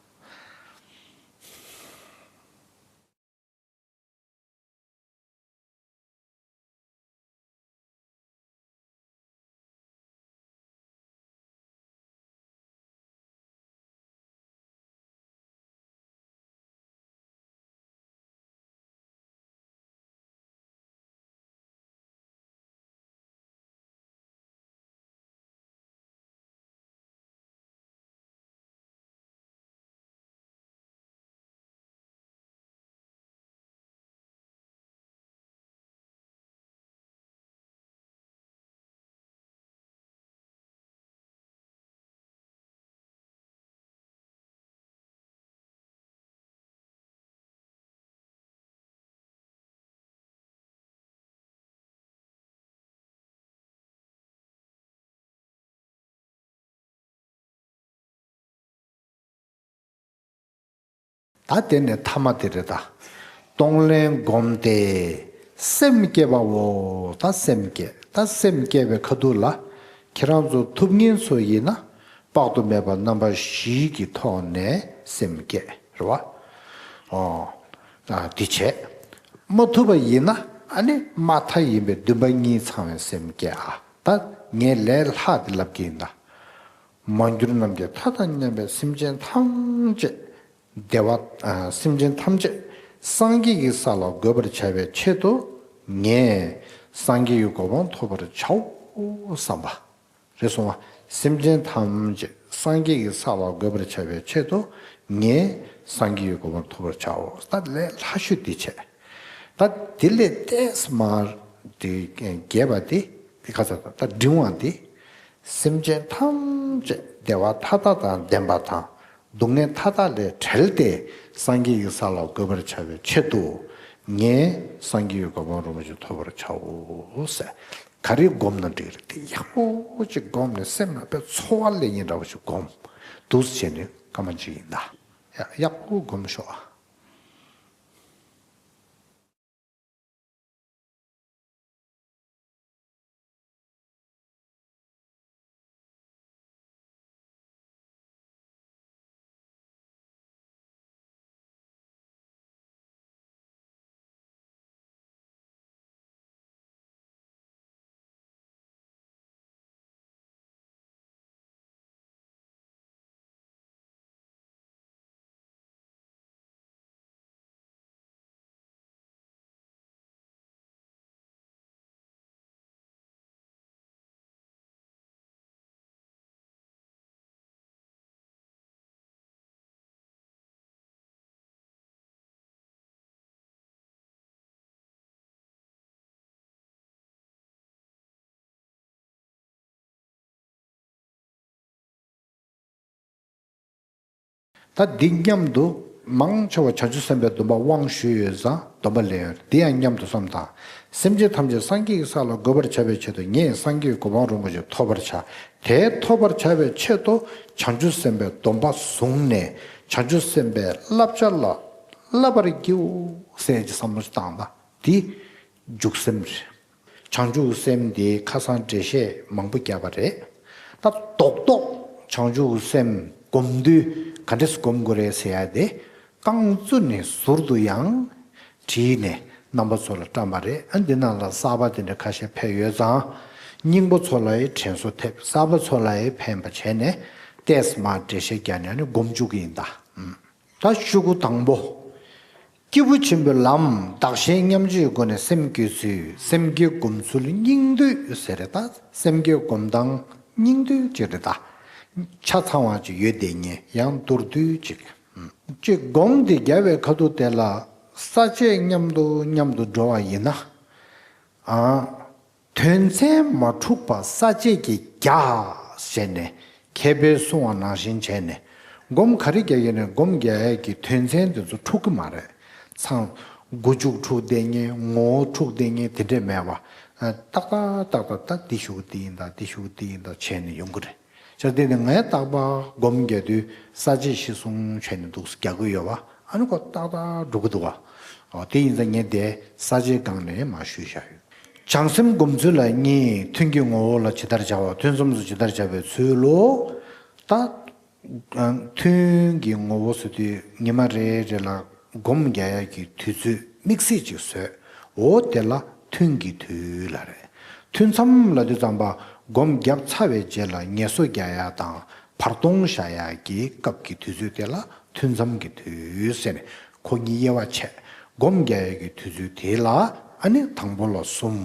ད་དེ་ནས་ཐ་མ་དེ་རེད་ད། གཏོང་ལེན་བསྒོམས་ཏེ་སེམས་བསྐྱེད་པའོ། ད་སེམས་བསྐྱེད། ད་སེམས་བསྐྱེད་པའི་ཁ་ཐུག་ལ་ཁྱེད་རང་ཚོ་ཐུབ་མཁན་ཚོ་ཡིན་ན་དཔག་ཏུ་མེད་པ་རྣམ་པ་བཞི་གི་ཐོག་ནས་སེམས་བསྐྱེད་རེད་བ། ཨོ། ཨ་དེ་བྱས། མ་ཐུབ་པ་ཡིན་ན་ཨ་ནི་མ་མཐའ་ཡིན་པའི་འདུན་པ་གཉིས་ཚང་བའི་སེམས་བསྐྱེད་ཨ། ད་ངས་ལས་སླ་དེ་ལབ་ཀྱི་ཡིན་ད། མ་གྱུར་ནམ་མཁའི་མཐའ་དང་མཉམ་པའི་སེམས་ཅན་ཐམས་ཅད་བདེ་བ། ཨ་སེམས་ཅན་ཐམས་ཅད་སངས་རྒྱས་ཀྱི་ས་ལ་འགོད་པར་བྱ་བའི་ཆེད་དུ་ ངས་སངས་རྒྱས་ཀྱི་གོ་འཕང་ཐོབ་པར་བྱའོ་བསམ་པ། རེད་སོང་བ། སེམས་ཅན་ཐམས་ཅད་སངས་རྒྱས་ཀྱི་ས་ལ་འགོད་པར་བྱ་བའི་ཆེད་དུ་ངས་སངས་རྒྱས་ཀྱི་གོ་འཕང་ཐོབ་པར་བྱའོ། ད་ལས་སླ་ཤོས་འདི་བྱས། ད་འདི་ལས་ཏོག་ཙམ་མར་དེ་རྒྱས་པ་དེ་དེ་ག་ཚོད་ད་འབྲིང་བ་དེ། སེམས་ཅན་ཐམས་ཅད་བདེ་བ་མཐའ་དག་དང་ལྡན་པ་དང་། སྡུག་བསྔལ་མཐའ་དག་ལས་བྲལ་ཏེ་སངས་རྒྱས་ཀྱི་ས་ལ་འགོད་པར་བྱ་བའི་ཆེད་དུ། ངས་སངས་རྒྱས་ཀྱི་གོ་འཕང་རིན་པོ་ཆེ་ཐོབ་པར་བྱའོ་ཟེར། ག་རེ་བསྒོམས་ན་འགྲིག་རེད། དེ་ཡག་པོ་ཅིག་བསྒོམས་ནས་སེམས་ལ་དཔེ་ཚོར་བ་སླེབས་ཡིན་འདྲ་བོ་ཞིག་བསྒོམས་འདུག་བྱས་ནས་སྐར་མ་གཅིག་ཡིན་ད། ཡག་ཡག་པོ་བསྒོམས་ཤོག་ཨ། ད་འདི་མཉམ་དུ་མང་ཆེ་བ་བྱང་ཆུབ་སེམས་དཔའི་སྡོམ་པ་དབང་ཞུས་ཡོད་ཙང་སྡོམ་པ་ལེན་ཡོད། འདི་ཡང་མཉམ་དུ་བསམ་དང་། སེམས་ཅན་ཐམས་ཅད་སངས་རྒྱས་ཀྱི་ས་ལ་འགོད་པར་བྱ་བའི་ཆེད་དུ་ངས་སངས་རྒྱས་ཀྱི་གོ་འཕང་རིན་པོ་ཆེ་ཐོབ་པར་བྱ། དེ་ཐོབ་པར་བྱ་བའི་ཆེད་དུ་བྱང་ཆུབ་སེམས་དཔའི་སྡོམ་པ་བཟུང་ནས་བྱང་ཆུབ་སེམས་དཔའི་བསླབ་བྱ་ལ་བསླབ་པར་བགྱིའོ་ཟེར་གྱི་བསམ་བློ་ཞིག་བཏང་ད། འདི་འཇུག་སེམས་རེད། བྱང་ཆུབ་སེམས་དེ་ཁ་སང་འགྲེལ་བཤད་མང་པོ་བརྒྱབ་པ་རེད། ད་རྡོག་རྡོག་བྱང་ཆུབ་སེམས་སྒོམ་དུས་ག་འདྲས་སྒོམ་དགོས་རེད་ཟེར་ཡ་དེ། རྐང་བཙུགས་ནས་ཟུར་དུ་ཡང་བྲིས་ནས་རྣམ་པ་ཚོ་ལ་བཀྲམ་པ་རེད། ཨ་འདི་ནང་ལ་གསར་པ་དེ་འདྲ་ཁ་ཤས་ཕེབས་ཡོད་ཙང་། རྙིང་པ་ཚོ་ལ་ཡི་དྲན་གསོ་ཐེབས། གསར་པ་ཚོ་ལ་ཡི་ཕན་པ་བྱས་ནས་ཏོག་ཙམ་མར་འགྲེལ་བཤད་རྒྱག་ནས་ནི་སྒོམ་བཅུག་གི་ཡིན་ད། ཨུམ། ད་ཤོག་གུ་དང་པོ། སྐྱེས་བུ་ཆེན་པོའི་ལམ་བདག་གཞན་མཉམ་བརྗེའི་སྒོ་ནས་སེམས་བསྐྱེད་ཚུལ། སེམས་བསྐྱེད་སྒོམ་ཚུལ་སྙིང་བསྡུས་ཟེར་རེད་ད། སེམས་བསྐྱེད་སྒོམ་སྟངས་སྙིང་བསྡུས་ཅིག་རེད་ད། ཆ་ཚང་བ་ཅིག་ཡོད་བསྡད་མཁན་ཡང་མདོར་བསྡུས་ཅིག། ཅིག་སྒོམ་དེ་རྒྱབ་པའི་ཁ་ཐུག་དེ་ལ་ས་བཅད་མཉམ་དུ་མཉམ་དུ་འགྲོ་བ་ཡིན་ན། ཨ། དོན་ཚན་མ་འཁྲུགས་པ་ས་བཅད་ཀྱི་རྒྱ་ཟེར་ནས་མཁས་པས་གསུངས་པ་ནང་བཞིན་བྱས་ནས་སྒོམ་ག་རེ་རྒྱག་ཡོད་ནས་སྒོམ་རྒྱག་ཡས་ཀྱི་དོན་ཚན་དེ་ཚོ་འཁྲུག་གི་མ་རེད། ཚང་། སྒོ་འཇུག་འཁྲུག་བསྡད་མཁན། ངོ་བོ་འཁྲུག་བསྡད་མཁན་དེ་འདྲས་མེད་པ། ཏག་ཏག་ཏག་ཏག་ད་འདི་ཞུ་གི་འདི་ཡིན་ད་འདི་ཞུ་གི་འདི་ཡིན་ད་བྱས་ནས་ཡོང་གི་རེད། བྱས་དེ་ནི་ངས་རྟག་པར་སྒོམ་རྒྱག་དུས་ས་བཅད་གཞི་བཟུང་བྱས་ནས་འདུག་སེ་རྒྱག་གི་ཡོད་པ། ཨ་ནི་ཁོ་ཏག་ཏག་འགྲོ་གི་འདུག་བ། ཨོ་དེ་ཡིན་ཙང་ངས་དེ་ས་བཅད་སྒང་ནས་མར་ཞུས་བཞག་ཡོད། བྱང་སེམས་སྒོམ་ཚུལ་ལ་གཉིས། ཐུན་གྱི་ངོ་བོ་ལ་ཇི་ལྟར་བྱ་བ། ཐུན་མཚམས་སུ་ཇི་ལྟར་བྱ་བའི་ཚུལ་ལོ། ད། ཐུན་གྱི་ངོ་བོ་ཟེར་དུས་ཉི་མ་རེ་རེ་ལ་སྒོམ་རྒྱག་ཡག་གི་དུས་ཚོད་དམིགས་བསལ་ཅིག་བཟོས། འོ་དེ་ལ་ཐུན་གྱི་དུས་ལ་རེད། ཐུན་མཚམས་ལ་དུས་ཙམ་པ་སྒོམ་བརྒྱབ་ཚར་བའི་རྗེས་ལ་ངལ་གསོ་རྒྱག་ཡག་དང་བར་སྟོང་བཞག་ཡག་གི་སྐབས་ཀྱི་དུས་ཚོད་དེ་ལ་ཐུན་མཚམས་ཀྱི་དུས་ཟེར་ནས་ཁོ་གཉིས་དབྱེ་བ་ཕྱེ། སྒོམ་རྒྱག་ཡག་གི་དུས་ཚོད་དེ་ལ་ཨ་ནི་དང་པོ་ལ་གསུམ།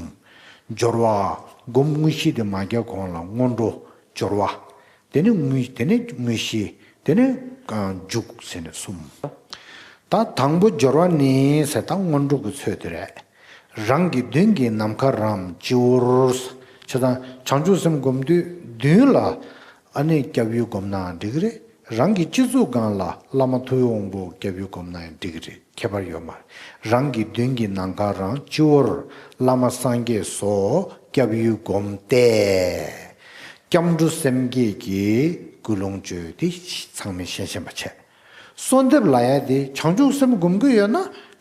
སྦྱོར་བ། སྒོམ་དངོས་གཞི་དེ་མ་རྒྱག་གོང་ལ་སྔོན་འགྲོ། སྦྱོར་བ། དེ་ནི་དངོས་དེ་ནི་དངོས་གཞི། དེ་ནི་མཇུག་ཟེར་ནས་གསུམ། ད་དང་པོ་སྦྱོར་བ་ནི་ཟེར་ད་སྔོན་འགྲོ་གི་ཚོད་དེ་རེད། རང་གི་མདུན་གྱི་ནམ་མཁའ་རམ་སྤྱི་བོར། བྱས་ཙང་བྱང་ཆུབ་སེམས་སྒོམ་དུས་མདུན་ལ་ཨ་ནི་སྐྱབས་ཡུལ་སྒོམ་ནའང་འགྲིག་གི་རེད། རང་གི་སྤྱི་གཙུག་སྒང་ལ་བླ་མ་ཐུབ་པའི་དབང་པོ་སྐྱབས་ཡུལ་སྒོམ་ནའང་འགྲིག་གི་རེད། ཁྱད་པར་ཡོད་མ་རེད། རང་གི་མདུན་གྱི་ནམ་མཁའ་རམ་སྤྱི་བོར་བླ་མ་སངས་རྒྱས་སོགས་སྐྱབས་ཡུལ་བསྒོམས་ཏེ། སྐྱབས་འགྲོ་སེམས་བསྐྱེད་ཀྱི་ཀུན་སློང་བཅོས་ཏེ་ཚང་མས་ཤེས་བཞིན་པ་བྱས། གསོལ་འདེབས་ལབ་ཡ་དེ་བྱང་ཆུབ་སེམས་སྒོམ་གྱི་ཡོད་ན་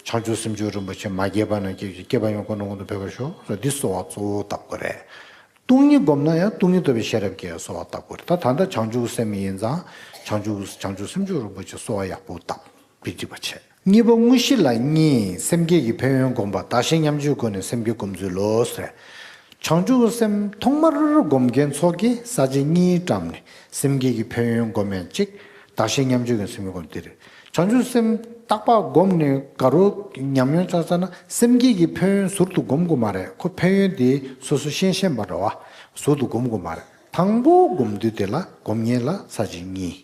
བྱང་ཆུབ་སེམས་མཆོག་རིན་པོ་ཆེ་མ་སྐྱེས་པ་ན་སྐྱེས་ཀྱི་སྐྱེས་པ་ཡང་ཁོ་ན་ཁོ་ན་ཕེབས་པར་ཤོག་ཟེར་འདི་གསོལ་བ་གཙོ་བོ་བཏབ་དགོས་རེད། སྟོང་ཉིད་སྒོམ་ན་ཡང་སྟོང་ཉིད་རྟོགས་པའི་ཤེས་རབ་ཀྱིས་གསོལ་བ་བཏབ་དགོས་རེད། ད་ད་ལྟ་བྱང་ཆུབ་སེམས་ཡིན་ཙང་བྱང་ཆུབ་བྱང་ཆུབ་སེམས་མཆོག་རིན་པོ་ཆེ་གསོལ་བ་ཡག་པོ་བཏབ་པའི་འགྲིག་པ་བྱས། གཉིས་པ་དངོས་གཞི་ལ་གཉིས། སེམས་བསྐྱེད་ཀྱི་ཕན་ཡོན་བསྒོམ་པ། བདག་གཞན་མཉམ་བརྗེའི་སྒོ་ནས་སེམས་བསྐྱེད་སྒོམ་ཚུལ་ལོ་ཟེར། བྱང་ཆུབ་སེམས་ཐོག་མར་སྒོམ་མཁན་ཚོ་གིས་ས་བཅད་གཉིས་བཀྲམ་ནས་སེམས་བསྐྱེད་ཀྱི་ཕན་ཡོན་བསྒོམ་ཡང་གཅིག། བདག་གཞན་མཉམ་བརྗེའི་སྒོ་ནས་སེམས་བསྐྱེད་སྒོམ་དེ་རེད། བྱང་ཆུབ་སེམས་ རྟག་པ་བསྒོམས་ནས་དགའ་རོགས་ཉམས་མྱོང་བཅོས་ཚར་ན་སེམས་བསྐྱེད་ཀྱི་ཕན་ཡོན་ཟུར་དུ་བསྒོམ་དགོས་མ་རེད། ཁོ་ཕན་ཡོན་དེ་སོ་སོ་ཤེས་ཤེས་པ་འདྲ་བ་ཟུར་དུ་བསྒོམ་དགོས་མ་རེད། དང་པོ་བསྒོམ་དུས་དེ་ལ་སྒོམ་ངེས་ལ་ས་བཅད་གཉིས།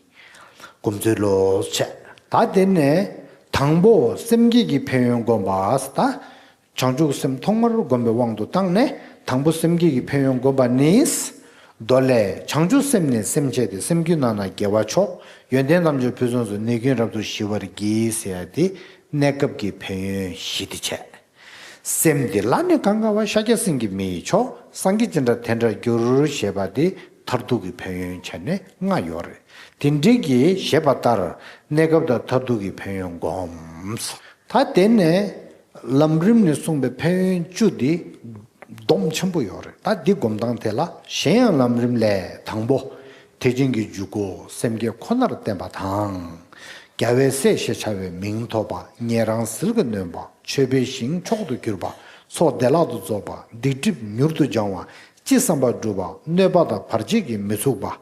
སྒོམ་ཚུལ་ལོ་བྱས། ད་དེ་ནས་དང་པོ་སེམས་བསྐྱེད་ཀྱི་ཕན་ཡོན་བསྒོམ་པ་ད། བྱང་ཆུབ་སེམས་ཐོག་མར་བསྒོམ་པའི་དབང་དུ་བཏང་ནས་དང་པོ་སེམས་བསྐྱེད་ཀྱི་ཕན་ཡོན་བསྒོམ་པ་ནི། མདོ་ལས། བྱང་ཆུབ་སེམས་ནི་སེམས་བསྐྱེད་དེ། སེམས་རྒྱུད་རྣམས་ན་དགེ་བ་མཆོག་ཡོན་ཏན་ཐམས་ཅད་ཕུན་སུམ་ཚོགས། ནད་ཀུན་རབ་ཏུ་ཞི་བར་བགྱི་ཟེར་ཡ་དེ་གནས་སྐབས་ཀྱི་ཕན་ཡོན་བཞི་དེ་བྱས། སེམས་འདི་ལ་ནི་གང་དགའ་བ། ཤཱཀྱ་སེང་གེ་མི་ཡི་མཆོག་སངས་རྒྱས་ཅི་འདྲ་དེ་འདྲར་འགྱུར་ཞེས་པ་དེ་མཐར་ཐུག་གི་ཕན་ཡོན་བྱས་ནས་ལྔ་ཡོད་རེད། དེ་འདྲའི་གི་བཤད་པ་ལྟར་གནས་སྐབས་དང་མཐར་ཐུག་གི་ཕན་ཡོན་བསྒོམ། ད་དེ་ནས་ལམ་རིམ་ནས་གསུངས་པའི་ཕན་ཡོན་བཅུ་འདི་སྡོམ་ཆེན་པོ་ཡོད་རེད། ད་འདི་སྒོམ་སྟངས་དེ་ལ་གཞན་ཡང་ལམ་རིམ་ལས་དང་པོ། ཐེག་ཆེན་གྱི་འཇུག་སྒོ་སེམས་བསྐྱེད་ཁོ་ནར་བརྟེན་པ་དང་། རྒྱལ་བའི་སྲས་ཞེས་བྱ་བའི་མིང་ཐོབ་པ། ཉན་རང་ཟིལ་གྱིས་གནོན་པ། མཆོད་པའི་ཞིང་མཆོག་ཏུ་གྱུར་པ། ཚོགས་བདེ་བླག་ཏུ་རྫོགས་པ། སྡིག་སྒྲིབ་མྱུར་དུ་སྦྱང་བ། ཅི་བསམ་པ་འགྲུབ་པ། གནོད་པ་དང་བར་ཆད་ཀྱིས་མི་ཚུགས་པ།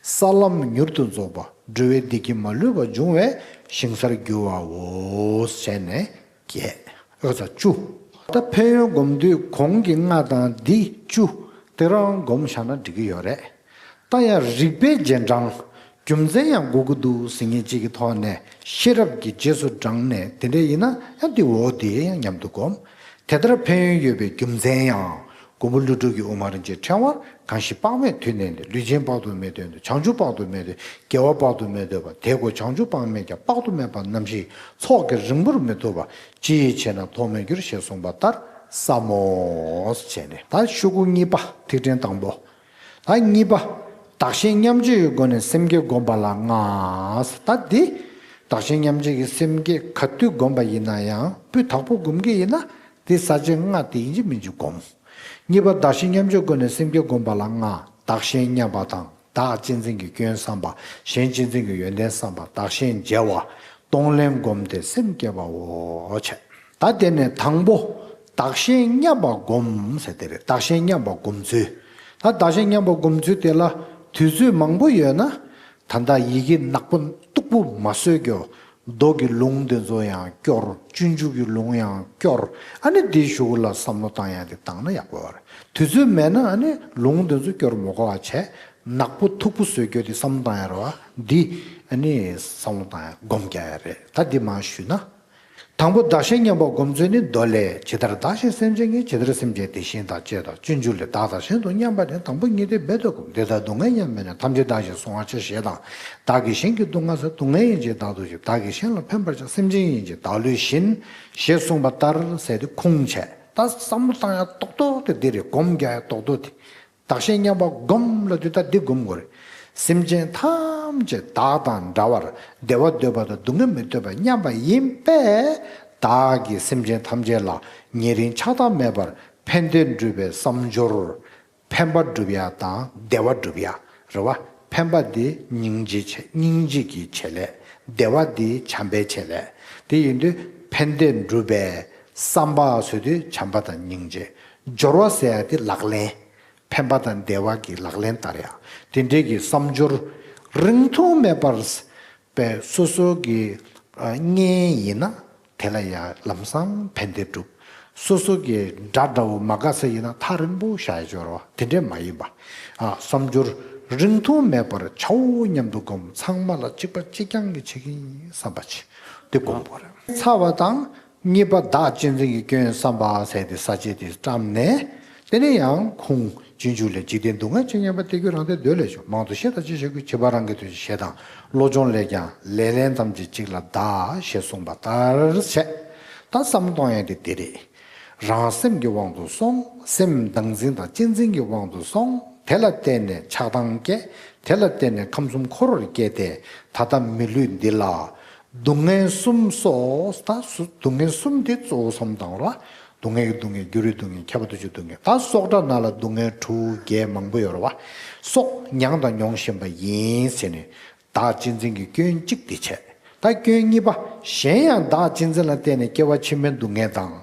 ས་ལམ་མྱུར་དུ་རྫོགས་པ། འགྲོ་བའི་བདེ་སྐྱིད་མ་ལུས་པ་འབྱུང་བའི་ཞིང་སར་འགྱུར་བའོ། ཞེས་ནས་བརྒྱད། ཨོ་ཙ་བཅུ། ད་ཕན་ཡོན་སྒོམ་དུས་གོང་གི་ལྔ་དང་འདི་བཅུ་དེ་རང་སྒོམ་བཞག་ན་འགྲིག་གི་ཡོད་རེད། ད་ཡང་རིག་པའི་རྗེས་འབྲང་རྒྱུ་མཚན་ཡང་དགོས་ཀྱི་འདུག་ཟེར་མཁན་གཅིག་གི་ཐོག་ནས་ཤེས་རབ་ཀྱི་རྗེས་སུ་འབྲངས་ནས་དེ་འདྲ་ཡིན་ན་ཡང་དེ་འོ་དེ་ཡང་མཉམ་དུ་སྒོམ། དེ་ལྟར་ཕན་ཡོན་ཡོད་པའི་རྒྱུ་མཚན་ཡང་། མགོན་པོ་ཀླུ་སྒྲུབ་ཀྱིས་དབུ་མ་རིན་ཆེན་ཕྲེང་བར། གང་ཞིག་དཔག་མེད་དུས་གནས་ནས། ལུས་ཅན་དཔག་ཏུ་མེད་འདོད་དོ། བྱང་ཆུབ་དཔག་ཏུ་མེད་འདོད། དགེ་བ་དཔག་ཏུ་མེད་འདོད་པ། དེ་ཀོ་བྱང་ཆུབ་དཔག་མེད་ཀྱང་། དཔག་ཏུ་མེད་པ་རྣམ་བཞི་ཚོགས་ཀྱིས་རིང་པོར་མི་ཐུབ་པ། ཅི་ཡིས་བྱས་ན་ཐོགས་མེད་འགྱུར། ཞེས་གསུངས་པ་ལྟར་བསམ་མོ། བྱས་ནས་ད་ཤོག་གུ་གཉིས་པ་ཐིག་ཕྲེང་དང་པོ། ད་གཉིས་པ། བདག་གཞན་མཉམ་བརྗེའི་སྒོ་ནས་སེམས་བསྐྱེད་བསྒོམ་པ་ལ་ལྔ། ད་འདི། བདག་གཞན་མཉམ་བརྗེ་གི་སེམས་བསྐྱེད་ག་དུས་བསྒོམ་པ་ཡིན་ན་ཡང་སྤུས་དག་པོ་བསྒོམ་གི་ཡིན་ན་འདི་ས་བཅད་ལྔ་དེ་ཡིན་གཅིག་མིན་གཅིག་བསྒོམ། གཉིས་པ་བདག་གཞན་མཉམ་བརྗེའི་སྒོ་ནས་སེམས་བསྐྱེད་བསྒོམ་པ་ལ་ལྔ། བདག་གཞན་མཉམ་པ་དང་བདག་གཅེས་འཛིན་གྱི་སྐྱོན་བསམ་པ། གཞན་གཅེས་འཛིན་གྱི་ཡོན་ཏན་བསམ་པ། བདག་གཞན་བརྗེ་བ། གཏོང་ལེན་བསྒོམ་སྟེ་སེམས་བསྐྱེད་པའོ། བྱས། ད་དེ་ནས་དང་པོ། བདག་གཞན་མཉམ་པ་བསྒོམ་ཟེར་དེ་རེད། བདག་གཞན་མཉམ་པ་བསྒོམ་ཚུལ། ད་བདག་གཞན་མཉམ་པ་བསྒོམ་ཚུལ་དེ་ལ་དུས་ཚོད་མང་པོ་ཡོད་ན། ད་ལྟ་ཡི་གེ་ནག་པོ་སྟུག་པོ་མ་བཟོས་ཀྱོ། མདོ་གི་ལུང་དེ་ཚོ་ཡང་སྐྱོར། སྤྱོད་འཇུག་གི་ལུང་ཡང་སྐྱོར། ཨ་ནི་དེའི་གཞུག་ལ་བསམ་བློ་བཏང་ཡ་དེ་བཏང་ན་ཡག་པོ་རེད། དུས་ཚོད་མེད་ན་ཨ་ནི་ལུང་དེ་ཚོ་སྐྱོར་མ་དགོས་པ་བྱས། ནག་པོ་མཐུག་པོ་བཟོས་ཀྱོ་དེ་བསམ་བློ་བཏང་ཡ་རེད་བ། འདི་ཨ་ནི་བསམ་བློ་བཏང་ཡ་སྒོམ་རྒྱག་ཡ་རེད། ད་འདི་མ་ཞུས་ན། དང་པོ་བདག་གཞན་མཉམ་པ་སྒོམ་ཚུལ་ནི་མདོ་ལས། ཇི་ལྟར་བདག་གཞན་སེམས་ཅན་གཉིས། ཇི་ལྟར་སེམས་ཅན་དེ་བཞིན་དག་ཅེས་དང་། སྤྱོད་འཇུག་ལས། བདག་དང་གཞན་དུ་མཉམ་པ་ནི། དང་པོ་ཉིད་དེ་རྦད་དེ་བསྒོམ། འདི་ལྟར་སྡུག་བསྔལ་མཉམ་པས་ནི། ཐམས་ཅད་བདག་གཞན་གསུང་བར་བྱ། ཞེས་དང་། བདག་གིས་གཞན་གྱི་སྡུག་བསྔལ་བསལ། སྡུག་བསྔལ་ཡིན་ཅེས་བདག་ཏུ་ཞུགས། བདག་གིས་གཞན་ལ་ཕན་པར་བྱ། སེམས་ཅན་ཡིན་ཅེས་བདག་བསླུས་བཞིན། ཞེས་གསུངས་པ་ལྟར་ཟེར་ཏེ་ཁུངས་བྱས། ད་བསམ་བློ་བཏང་ཡ་ཏོག་ཏོག་དེ་འདི་རེད། སྒོམ་རྒྱག་ཡ་ཏོག་ཏོག་དེ། བདག་གཞན་མཉམ་པ་སྒོམ་ལབ་དུས་ད་འདི་སྒོམ་དགོས་རེད། སེམས་ཅན་ཐམས་ཅད་བདག་དང་འདྲ་བར་བདེ་བ་འདོད་པ་དང་སྡུག་བསྔལ་མི་འདོད་པ་མཉམ་པ་ཡིན་པས། བདག་གིས་སེམས་ཅན་ཐམས་ཅད་ལ་ཉེ་རིང་ཆགས་སྡང་མེད་པར་ཕན་བདེ་སྒྲུབ་པའི་བསམ་སྦྱོར། ཕན་པ་སྒྲུབ་ཡ་དང་བདེ་བ་སྒྲུབ་ཡ་རེད་བ། ཕན་པ་འདི་སྙིང་རྗེ་བྱེད། སྙིང་རྗེ་གི་བྱེད་ལས། བདེ་བ་འདི་བྱམས་པའི་བྱེད་ལས། དེ་ཡིན་དུས་ཕན་བདེ་སྒྲུབ་པའི་བསམ་པ་ཟེར་དུས་བྱམས་པ་དང་སྙིང་རྗེ། སྦྱོར་བ་ཟེར་ཡ་དེ་ལག་ལེན། ཕན་པ་དང་བདེ་བ་གི་ལག་ལེན་བསྟར་ཡ། དེ་འདྲའི་གི་བསམ་སྦྱོར་རིང་ཐུང་མེད་པར་པའི་སོ་སོ་གི་ཨ་གཉེན་ཡིན་ན་དེ་ལ་ཡང་ལམ་སང་ཕན་བདེ་སྒྲུབ། སོ་སོ་གི་དགྲ་འདྲ་བོ་མ་དགའ་ས་ཡིན་ན་ཐག་རིང་པོ་བཞག་ཡ་སྦྱོར་བ་དེ་འདྲས་མ་ཡིན་པ། ཨ་བསམ་སྦྱོར་རིང་ཐུང་མེད་པར་བྱའོ་སྙམ་དུ་བསྒོམ། ཚང་མ་ལ་གཅིག་པ་གཅིག་རྐྱང་གི་བྱེད་ཀྱི་ཡིན་བསམ་པ་བྱེད། དེ་སྒོམ་དགོས་རེད། ཚ་བ་དང་། གཉིས་པ་བདག་གཅེས་འཛིན་གྱི་སྐྱོན་བསམ་པ་ཟེར་ཏེ་ས་བཅད་དེ་བཀྲམ་ནས། དེ་ནས་ཡང་ཁུངས་སྤྱོད་འཇུག་ལས། འཇིག་རྟེན་སྡུག་བསྔལ་ཇི་སྙེད་པ། དེ་ཀུན་རང་སྡེའི་འདོད་ལས་བྱུང་། མང་དུ་བཤད་དང་ཅི་བྱ་དགོས། བྱེད་པ་རང་གི་དོན་ཞེས་བྱ་དང་། བློ་སྦྱོང་ལས་ཀྱང་ལེགས་ལན་ཐམས་ཅད་གཅིག་ལ་བདག་ཞེས་གསུངས་པ་ལྟར་བྱས། ད་བསམ་གཏོང་ཡས་དེ་འདི་རེད། རང་སེམས་ཀྱི་དབང་དུ་སོང་། སེམས་བདག་འཛིན་དང་གཅེས་འཛིན་གྱི་དབང་དུ་སོང་། དེ་ལ་བརྟེན་ནས་ཆགས་སྡང་སྐྱེ། དེ་ལ་བརྟེན་ནས་ཁམས་གསུམ་འཁོར་བར་སྐྱེས་ཏེ། ད་ལྟ་མི་ལུས་འདི་ལ་སྡུག་བསྔལ་གསུམ་སོགས། ད་སྡུག་བསྔལ་གསུམ་དེ་གཙོ་བོ་བསམ་བཏང་རོགས། སྡུག་བསྔལ་གྱི་སྡུག་བསྔལ། འགྱུར་བའི་སྡུག་བསྔལ། ཁྱབ་པ་དུས་གཅིག་སྡུག་བསྔལ། ད་སྲོག་དགྲ་རྣམས་ལ་སྡུག་བསྔལ་དྲུག་བརྒྱད་མང་པོ་ཡོད་རེད་བ། སྲོག་མྱངས་དང་མྱོང་བཞིན་པ་ཡིན་ཟེར་ནས། བདག་གཅེས་འཛིན་གྱི་སྐྱོན་གཅིག་དེ་བྱས། ད་སྐྱོན་གཉིས་པ། གཞན་ཡང་བདག་གཅེས་འཛིན་ལ་བརྟེན་ནས་སྐྱེ་བ་ཕྱི་མའི་སྡུག་བསྔལ་དང་།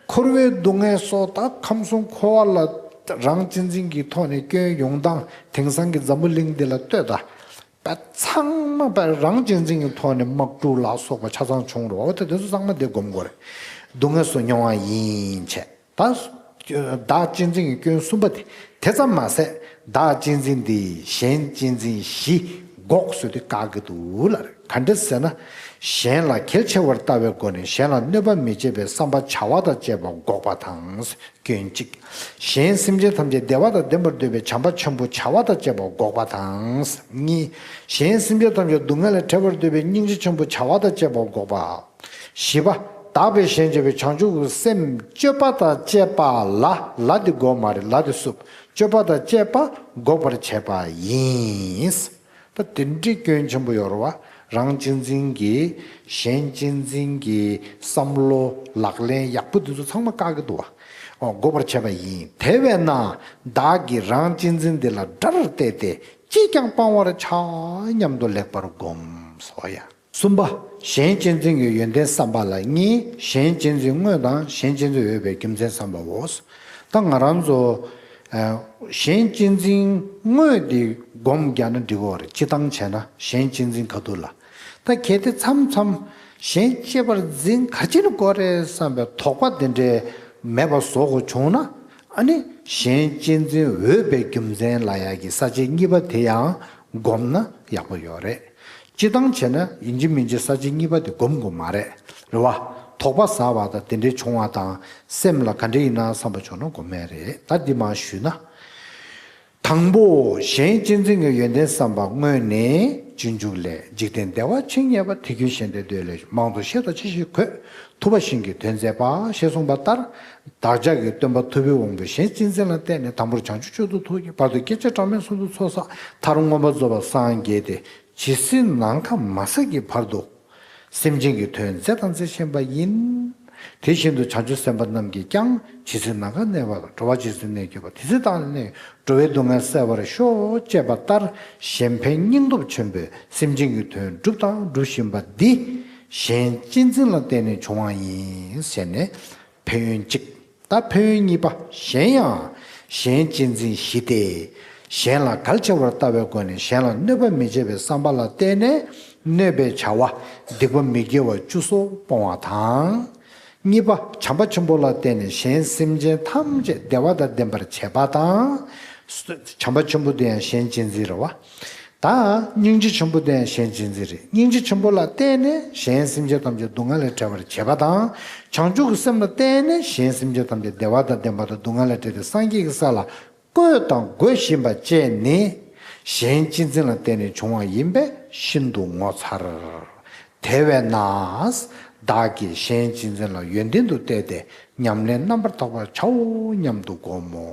འཁོར་བའི་སྡུག་བསྔལ་སོགས། ད་ཁམས་གསུམ་འཁོར་བ་ལ་རང་གཅེས་འཛིན་གྱི་ཐོག་ནས་སྐྱོན་ཡོང་སྟངས་དེང་སང་གི་འཛམ་བུ་གླིང་འདི་ལ་ལྟོས་དང་། པ་ཚང་མ་པ་རང་གཅེས་འཛིན་གྱི་ཐོག་ནས་དམག་འཁྲུག་ལ་སོགས་པ་ཆ་ཚང་བྱུང་རོགས། ད་དེ་ཚོ་ཚང་མ་དེ་སྒོམ་དགོས་རེད། སྡུག་བསྔལ་སོགས་མྱོང་བ་ཡིན་བྱས། ད་བདག་གཅེས་འཛིན་གྱི་སྐྱོན་གསུམ་པ་དེ། དེ་ཙམ་མ་ཟད་བདག་གཅེས་འཛིན་འདི་གཞན་གཅེས་འཛིན་བཞི་འགོག་ཟེར་དུས་བཀག་གི་འདུག་ལ། ག་འདྲ་ཟེར་ན། གཞན་ལ་གལ་ཆེ་བར་ལྟ་བའི་སྒོ་ནས་གཞན་ལ་གནོད་པ་མི་བྱེད་པའི་བསམ་པ་བྱ་བ་དང་བཅས་པ་འགོག་པ་དང་། སྐྱོན་གཅིག་གཞན་སེམས་ཅན་ཐམས་ཅད་བདེ་བ་དང་ལྡན་པར་འདོད་པའི་བྱམས་པ་ཆེན་པོ་བྱ་བ་དང་བཅས་པ་འགོག་པ་དང་། གཉིས། གཞན་སེམས་ཅན་ཐམས་ཅད་སྡུག་བསྔལ་ལས་བྲལ་བར་འདོད་པའི་སྙིང་རྗེ་ཆེན་པོ་བྱ་བ་དང་བཅས་པ་འགོག་པ། བཞི་པ། བདག་པས་གཞན་གཅེས་པའི་བྱང་ཆུབ་ཀྱི་སེམས་སྤྱོད་པ་དང་བཅས་པ་ལ། ལ་འདི་འགོག་མ་རེད། ལ་འདི་བསུབ། སྤྱོད་པ་དང་བཅས་པ་འགོག་པར་བྱེད་པ་ཡིན། ད་དེ་འདྲའི་སྐྱོན་ཆེན་པོ་ཡོད་རེད་བ། རང་གཅེས་འཛིན་གྱིས་གཞན་གཅེས་འཛིན་གྱི་བསམ་བློ་ལག་ལེན་ཡག་པོ་འདི་ཚོ་ཚང་མ་བཀག་གི་འདུག་བ། འོ། འགོག་པར་བྱེད་པ་ཡིན། དེ་བས་ན་བདག་གིས་རང་གཅེས་འཛིན་འདི་ལ་དགྲར་བལྟས་ཏེ་ཅིས་ཀྱང་སྤང་བར་བྱ་སྙམ་དུ་ལེགས་པར་བསྒོམ། སོ་ཡ། གསུམ་པ། གཞན་གཅེས་འཛིན་གྱི་ཡོན་ཏན་བསམ་པ་ལ་གཉིས། གཞན་གཅེས་འཛིན་དངོས་དང་གཞན་གཅེས་འཛིན་འོས་པའི་རྒྱུ་མཚན་བསམ་པའོ། ད་ང་རང་ཚོ་ཨ་གཞན་གཅེས་འཛིན་དངོས་དེ་སྒོམ་རྒྱག་ན་འགྲིག་གི་རེད། སྤྱིར་བཏང་བྱས་ན་གཞན་གཅེས་འཛིན་ག་དུས་ལ། ད་གལ་ཏེ་མཚམས་མཚམས་གཞན་གཅེས་པར་འཛིན་ག་ཅི་ནས་དགོས་རེད་བསམ་པའི་དོགས་པ་དེ་འདྲའི་མེད་པ་བཟོ་དགོས་བྱུང་ན། ཨ་ནི་གཞན་གཅེས་འཛིན་འོས་པའི་རྒྱུ་མཚན་ལབ་ཡག་གི་ས་བཅད་གཉིས་པ་དེ་ཡང་སྒོམ་ན་ཡག་པོ་ཡོད་རེད། སྤྱིར་བཏང་བྱས་ན་ཡིན་གཅིག་མིན་གཅིག་ས་བཅད་གཉིས་པ་དེ་སྒོམ་དགོས་མ་རེད། རེད་བ། དོགས་པ་ཟ་བ་དང་དེ་འདྲའི་བྱུང་བ་དང་སེམས་ལ་ག་འདྲ་ཡིན་ན་བསམ་པ་བྱུང་ན་སྒོམ་ཡས་རེད། ད་འདི་མར་ཞུས་ན། དང་པོ། གཞན་གཅེས་འཛིན་གྱི་ཡོན་ཏན་བསམ་པ་དངོས་ནི། སྤྱོད་འཇུག་ལས། འཇིག་རྟེན་བདེ་བ་ཆེས་རྙེད་པ། དེ་ཀུན་གཞན་དོན་འདོད་ལས། མང་དུ་བཤད་དང་ཅི་ཞིག་དགོས། ཐུབ་པ་གཞན་གྱི་དོན་མཛད་པ། ཞེས་གསུངས་པ་ལྟར། བདག་ཅག་གི་སྟོན་པ་ཐུབ་པའི་དབང་པོས་གཞན་གཅེས་འཛིན་ལ་བརྟེན་ནས་དང་པོར་བྱང་ཆུབ་མཆོག་ཏུ་ཐུགས་བསྐྱེད། བར་དུ་བསྐྱེད་བྱ་གྲངས་མེད་གསུམ་དུ་ཚོགས་བསགས། མཐར་མངོན་པར་རྫོགས་པར་སངས་རྒྱས་ཏེ། ཇི་སྲིད་ནམ་མཁའ་མ་ཟད་ཀྱི་བར་དུ། སེམས་ཅན་གྱི་དོན་མཛད་དང་མཛད་བཞིན་པ་ཡིན། དེ་བཞིན་དུ་བྱང་ཆུབ་སེམས་དཔའ་རྣམས་ཀྱིས་ཀྱང་ཇི་སྲིད་ནམ་མཁའ་གནས་པ་དང་། འགྲོ་བ་ཇི་སྲིད་གནས་གྱུར་པ། དེ་སྲིད་བདག་ནི་གནས་འགྲོ་བའི་སྡུག་བསྔལ་བསལ་བར་ཤོག་ཅེས་པ་ལྟར། གཞན་ཕན་སྙིང་སྟོབས་ཆེན་པོས་སེམས་ཅན་གྱི་དོན་བསྒྲུབས་དང་སྒྲུབ་བཞིན་པ་འདི། གཞན་གཅེས་འཛིན་ལ་བརྟེན་ནས་བྱུང་བ་ཡིན་ཟེར་ནས། ཕན་ཡོན་གཅིག་ད་ཕན་ཡོན་གཉིས་པ། གཞན་ཡང་། གཞན་གཅེས་འཛིན་བཞི་སྟེ། གཞན་ལ་གལ་ཆེ་བར་ལྟ་བའི་སྒོ་ནས་གཞན་ལ་གནོད་པ་མི་བྱེད་པའི་བསམ་པ་ལ་བརྟེན་ནས་གནོད་པའི་བྱ་བ་སྡིག་པ་མི་དགེ་བ་བཅུ་སོགས་སྤོང་བ་དང་། གཉིས་པ། བྱམས་པ་ཆེན་པོ་ལ་བརྟེན་ནས་གཞན་སེམས་ཅན་ཐམས་ཅད་བདེ་བ་དང་ལྡན་པར་བྱེད་པ་དང་། བྱམས་པ་ཆེན་པོ་དེ་ཡང་གཞན་གཅེས་འཛིན་རེད་བ། ད་སྙིང་རྗེ་ཆེན་པོ་དེ་ཡང་གཞན་གཅེས་འཛིན་རེད། སྙིང་རྗེ་ཆེན་པོ་ལ་བརྟེན་ནས་གཞན་སེམས་ཅན་ཐམས་ཅད་སྡུག་བསྔལ་ལས་བྲལ་བར་བྱེད་པ་དང་། བྱང་ཆུབ་ཀྱི་སེམས་ལ་བརྟེན་ནས་གཞན་སེམས་ཅན་ཐམས་ཅད་བདེ་བ་དང་ལྡན་པ་དང་སྡུག་བསྔལ་ལས་བྲལ་ཏེ་སངས་རྒྱས་ཀྱི་ས་ལ་བཀོད་དང་བཀོད་བཞིན་པ་བཅས་ནི། གཞན་གཅེས་འཛིན་ལ་བརྟེན་ནས་བྱུང་བ་ཡིན་པས་ཤིན་ཏུ་ངོ་མཚར། དེ་བས་ན། བདག་གིས་གཞན་གཅེས་འཛིན་ལ་ཡོན་ཏན་དུ་བལྟས་ཏེ་ཉམས་ལེན་རྣམ་པར་དག་པར་བྱའོ་སྙམ་དུ་བསྒོམ་མོ།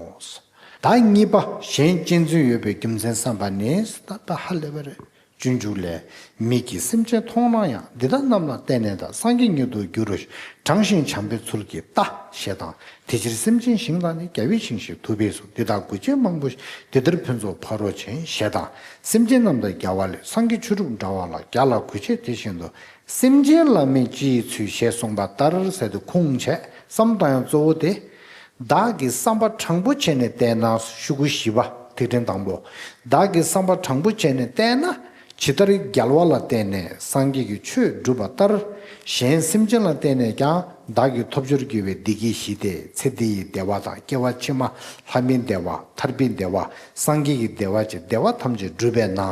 ད་གཉིས་པ། གཞན་གཅེས་འཛིན་འོས་པའི་རྒྱུ་མཚན་བསམ་པ་ནི། ད་ད་ཧ་ལས་པ་རེད། སྤྱོད་འཇུག་ལས། མིག་གིས་སེམས་ཅན་མཐོང་ན་ཡང་། འདི་དག་རྣམས་ལ་བརྟེན་ནས་ད། སངས་རྒྱས་ཉིད་དུ་འགྱུར་རོ། དྲང་ཞིང་བྱམས་པའི་ཚུལ་གྱིས་ལྟ། ཞེས་དང་། དེ་ཕྱིར་སེམས་ཅན་ཞིང་དང་ནི། རྒྱལ་བའི་ཞིང་ཞེས་ཐུབ་པས་གསུངས། འདི་དག་དགོས་ཆེད་མང་པོ་ཞིག་འདི་ལྟར་ཕུན་ཚོགས་ཕ་རོལ་ཕྱིན། ཞེས་དང་། སེམས་ཅན་རྣམས་དང་རྒྱལ་བ་ལས། སངས་རྒྱས་ཆོས་དྲུག་འདྲ་བ་ལ། བརྒྱ་ལ་དགོས་ཆེད་དེ་བཞིན་དུ། སེམས་ཅན་ལ་མིག་ཅི་ཡི་ཚུལ། ཞེས་གསུངས་པ་ལྟར་ཟེར་དུས་ཁུངས་བྱས་བསམ་བཏང་ཡང་གཙོ་བོ་དེ། བདག་གིས་བསམ་པ་དྲང་པོ་བྱས་ནས་བལྟས་ན། ཤོག་གུ་བཞི་པ་ཐིག་ཕྲེང་དང་པོ། བདག་གིས་བསམ་པ་དྲང་པོ་བྱས་ནས་བལྟས་ན། ཇི་ལྟར་རྒྱལ་བ་ལ་བརྟེན་ནས་སངས་རྒྱས་ཀྱི་ཆོས་བསྒྲུབས་པ་ལྟར། གཞན་སེམས་ཅན་ལ་བརྟེན་ནས་ཀྱང་བདག་གིས་ཐོབ་རྒྱུར་གྱུར་པའི་བདེ་སྐྱིད་བཞི་སྟེ། ཚེ་འདི་ཡི་བདེ་བ་དང་། སྐྱེ་བ་ཕྱི་མ་ལྷ་མིའི་བདེ་བ། ཐར་པའི་བདེ་བ། སངས་རྒྱས་ཀྱི་བདེ་བ་བཅས་བདེ་བ་ཐམས་ཅད་བསྒྲུབས་པས་ན།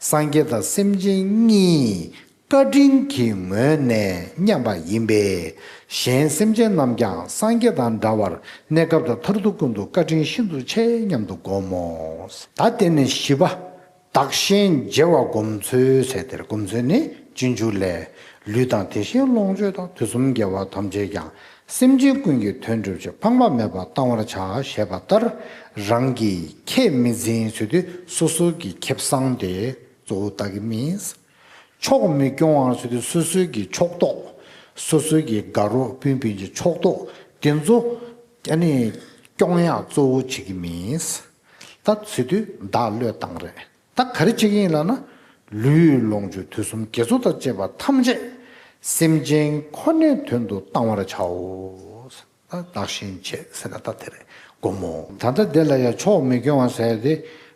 སངས་རྒྱས་དང་སེམས་ཅན་གཉིས་བཀའ་དྲིན་གྱི་ངོས་ནས་མཉམ་པ་ཡིན་པས། གཞན་སེམས་ཅན་རྣམས་ཀྱང་སངས་རྒྱས་དང་འདྲ་བར་གནས་སྐབས་དང་མཐར་ཐུག་ཀུན་ཏུ་བཀའ་དྲིན་ཤིན་ཏུ་ཆེ་སྙམ་དུ་བསྒོམ་མོ། ད་དེ་ནས་བཞི་པ། བདག་གཞན་བརྗེ་བ་སྒོམ་ཚུལ་ཟེར་དེར། སྒོམ་ཚུལ་ནི་སྤྱོད་འཇུག་ལས། ལུས་དང་དེ་བཞིན་ལོངས་སྤྱོད་དང་། དུས་གསུམ་དགེ་བ་ཐམས་ཅད་ཀྱང་། སེམས་ཅན་ཀུན་གྱི་དོན་སྒྲུབ་ཕྱིར། ཕངས་པ་མེད་པར་གཏང་བར་བྱ། ཞེས་པ་ལྟར། རང་གི་ཁེ་མི་འཛིན་ཟེར་དུས་སོ་སོ་གི་ཁེ་བཟང་དེ་གཙོ་བོ་ལྟ་གི་མིན། ཕྱོགས་མི་སྐྱོང་བར་ཟེར་དུས་སོ་སོའི་གི་ཕྱོགས་གཏོགས། སོ་སོའི་གི་དགའ་རོགས་སྤུན་སྤུན་གྱི་ཕྱོགས་གཏོགས་དེ་ཚོ་ཨ་ནི་སྐྱོང་ཡག་གཙོ་བོ་བྱེད་ཀྱི་མིན། ད་ཟེར་དུས་བདག་བློས་བཏང་རེད། ད་ག་རེ་བྱེད་ཀྱི་ཡིན་ལབ་ན། ལུས་ལོངས་སྤྱོད་དུས་གསུམ་དགེ་ཚོགས་དང་བཅས་པ་ཐམས་ཅད་སེམས་ཅན་ཁོ་ནའི་དོན་དུ་གཏང་བར་བྱའོ། ད་བདག་གཞན་བརྗེ་ཟེར་ན་ད་དེ་རེད། སྒོམ་མོ། ད་ལྟ་དེ་ལ་ཡང་ཕྱོགས་མི་སྐྱོང་བ་ཟེར་ཏེ།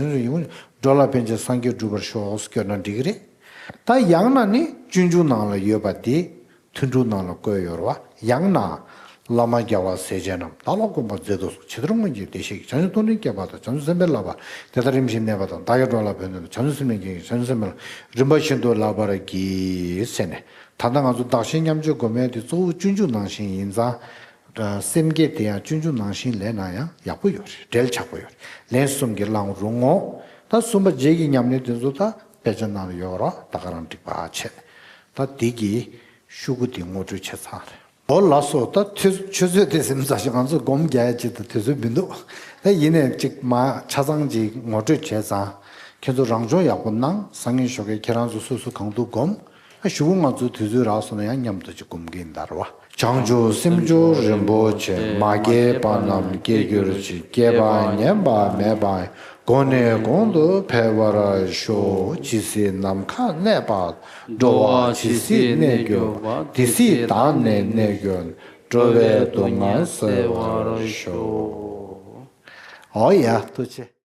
བྱང་ཆུབ་ཡིན། འགྲོ་ལ་ཕན་ཕྱིར་སངས་རྒྱས་འགྲུབ་པར་ཤོག་ཟེར་བསྐྱོན་ན་འགྲིག་གི་རེད། ད་ཡང་ན་ནི་སྤྱོད་འཇུག་ནང་ལ་ཡོད་པ་དེ། ཐུན་དྲུག་ནང་ལ་བཀོད་ཡོད་རེད་བ། ཡང་ན། བླ་མ་རྒྱལ་བ་སྲས་ཆེན་རྣམས། བདག་ལ་དགོངས་པར་མཛད་དུ་གསོལ། ཇི་ལྟར་སྔོན་གྱི་བདེ་གཤེགས་ཀྱིས། བྱང་ཆུབ་ཏུ་ནི་བསྐྱེད་པ་དང་། བྱང་ཆུབ་སེམས་དཔའི་བསླབ་པ། དེ་ལྟར་རིམ་བཞིན་གནས་པ་དང་། བདག་གིས་འགྲོ་ལ་ཕན་ཕྱིར། བྱང་ཆུབ་སེམས་ལ་འགོད་ཅིང་། བྱང་ཆུབ་སེམས་ལ་རིམ་པ་བཞིན་དུ་བསླབ་པར་བགྱི། ཟེར་ནས། ད་ལྟ་ང་ཚོ་བདག་གཞན་མཉམ་སྤྱོད་སྒོམ་ཡས་དེ་གཙོ་བོ་སྤྱོད་འཇུག་ནང་བཞིན་ཡིན་ཙང་། སེམས་བསྐྱེད་དེ་ཡང་སྤྱོད་འཇུག་ནང་བཞིན་ལས་ན་ཡང་ཡག་པོ་ཡོད་རེད། འབྲེལ་ཆགས་པོ་ཡོད་རེད། ལན་གསུམ་གྱིས་བླང་རུང་ངོ་། ད་གསུམ་པ་རྗེས་ཀྱི་ཉམས་ལེན་དེ་ཚོ་ད་དཔེ་ཆ་ནང་ལ་ཡོད་རེད། ད་ག་རང་འགྲིག་པ་བྱས། ད་འདི་གི་ཤོག་གུ་འདི་ངོ་སྤྲོད་བྱས་ཚར་རེད། འོ་ལགས་སོ། ད་ཆུ་ཆུ་ཚོད་དེ་ཟིན་ཚར་ཤག་ང་ཚོ་སྒོམ་རྒྱག་ཡ་ཅིག་ད་དུས་ཚོད་མི་འདུག་ད་ཡིན་ནའི་ཅིག་མ་ཆ་ཚང་ཅིག་ངོ་སྤྲོད་བྱས་ཙང་། ཁྱེད་ཚོ་རང་སྦྱོང་ཡག་པོ་གནང་། སང་ཉིན་ཞོགས་ཀས་ཁྱེད་རང་ཚོ་སོ་སོ་གང་ཐུབ་སྒོམ། ཨ་གཞུག་གུ་ང་ཚོ་དུས་ཚོད་རག་སོང་ན་ཡང་མཉམ་དུ་ཅིག་སྒོམ་གྱི་ཡིན་ད་རེད་བ། བྱང་ཆུབ་སེམས་མཆོག་རིན་པོ་ཆེ། མ་སྐྱེས་པ་རྣམས་སྐྱེ་གྱུར་ཅིག་སྐྱེས་པ་ཉམས་པ་མེད་པ་ཡི། གོང་ནས་གོང་དུ་འཕེལ་བར་ཤོག་ཇི་སྲིད་ནམ་མཁའ་གནས་པ། འགྲོ་བ་ཇི་སྲིད་གནས་གྱུར་པ། དེ་སྲིད་བདག་ནི་གནས་གྱུར། འགྲོ་བའི་སྡུག་བསྔལ་སེལ་བར་ཤོག་འོ་ཡ། ཐུགས་རྗེ་ཆེ།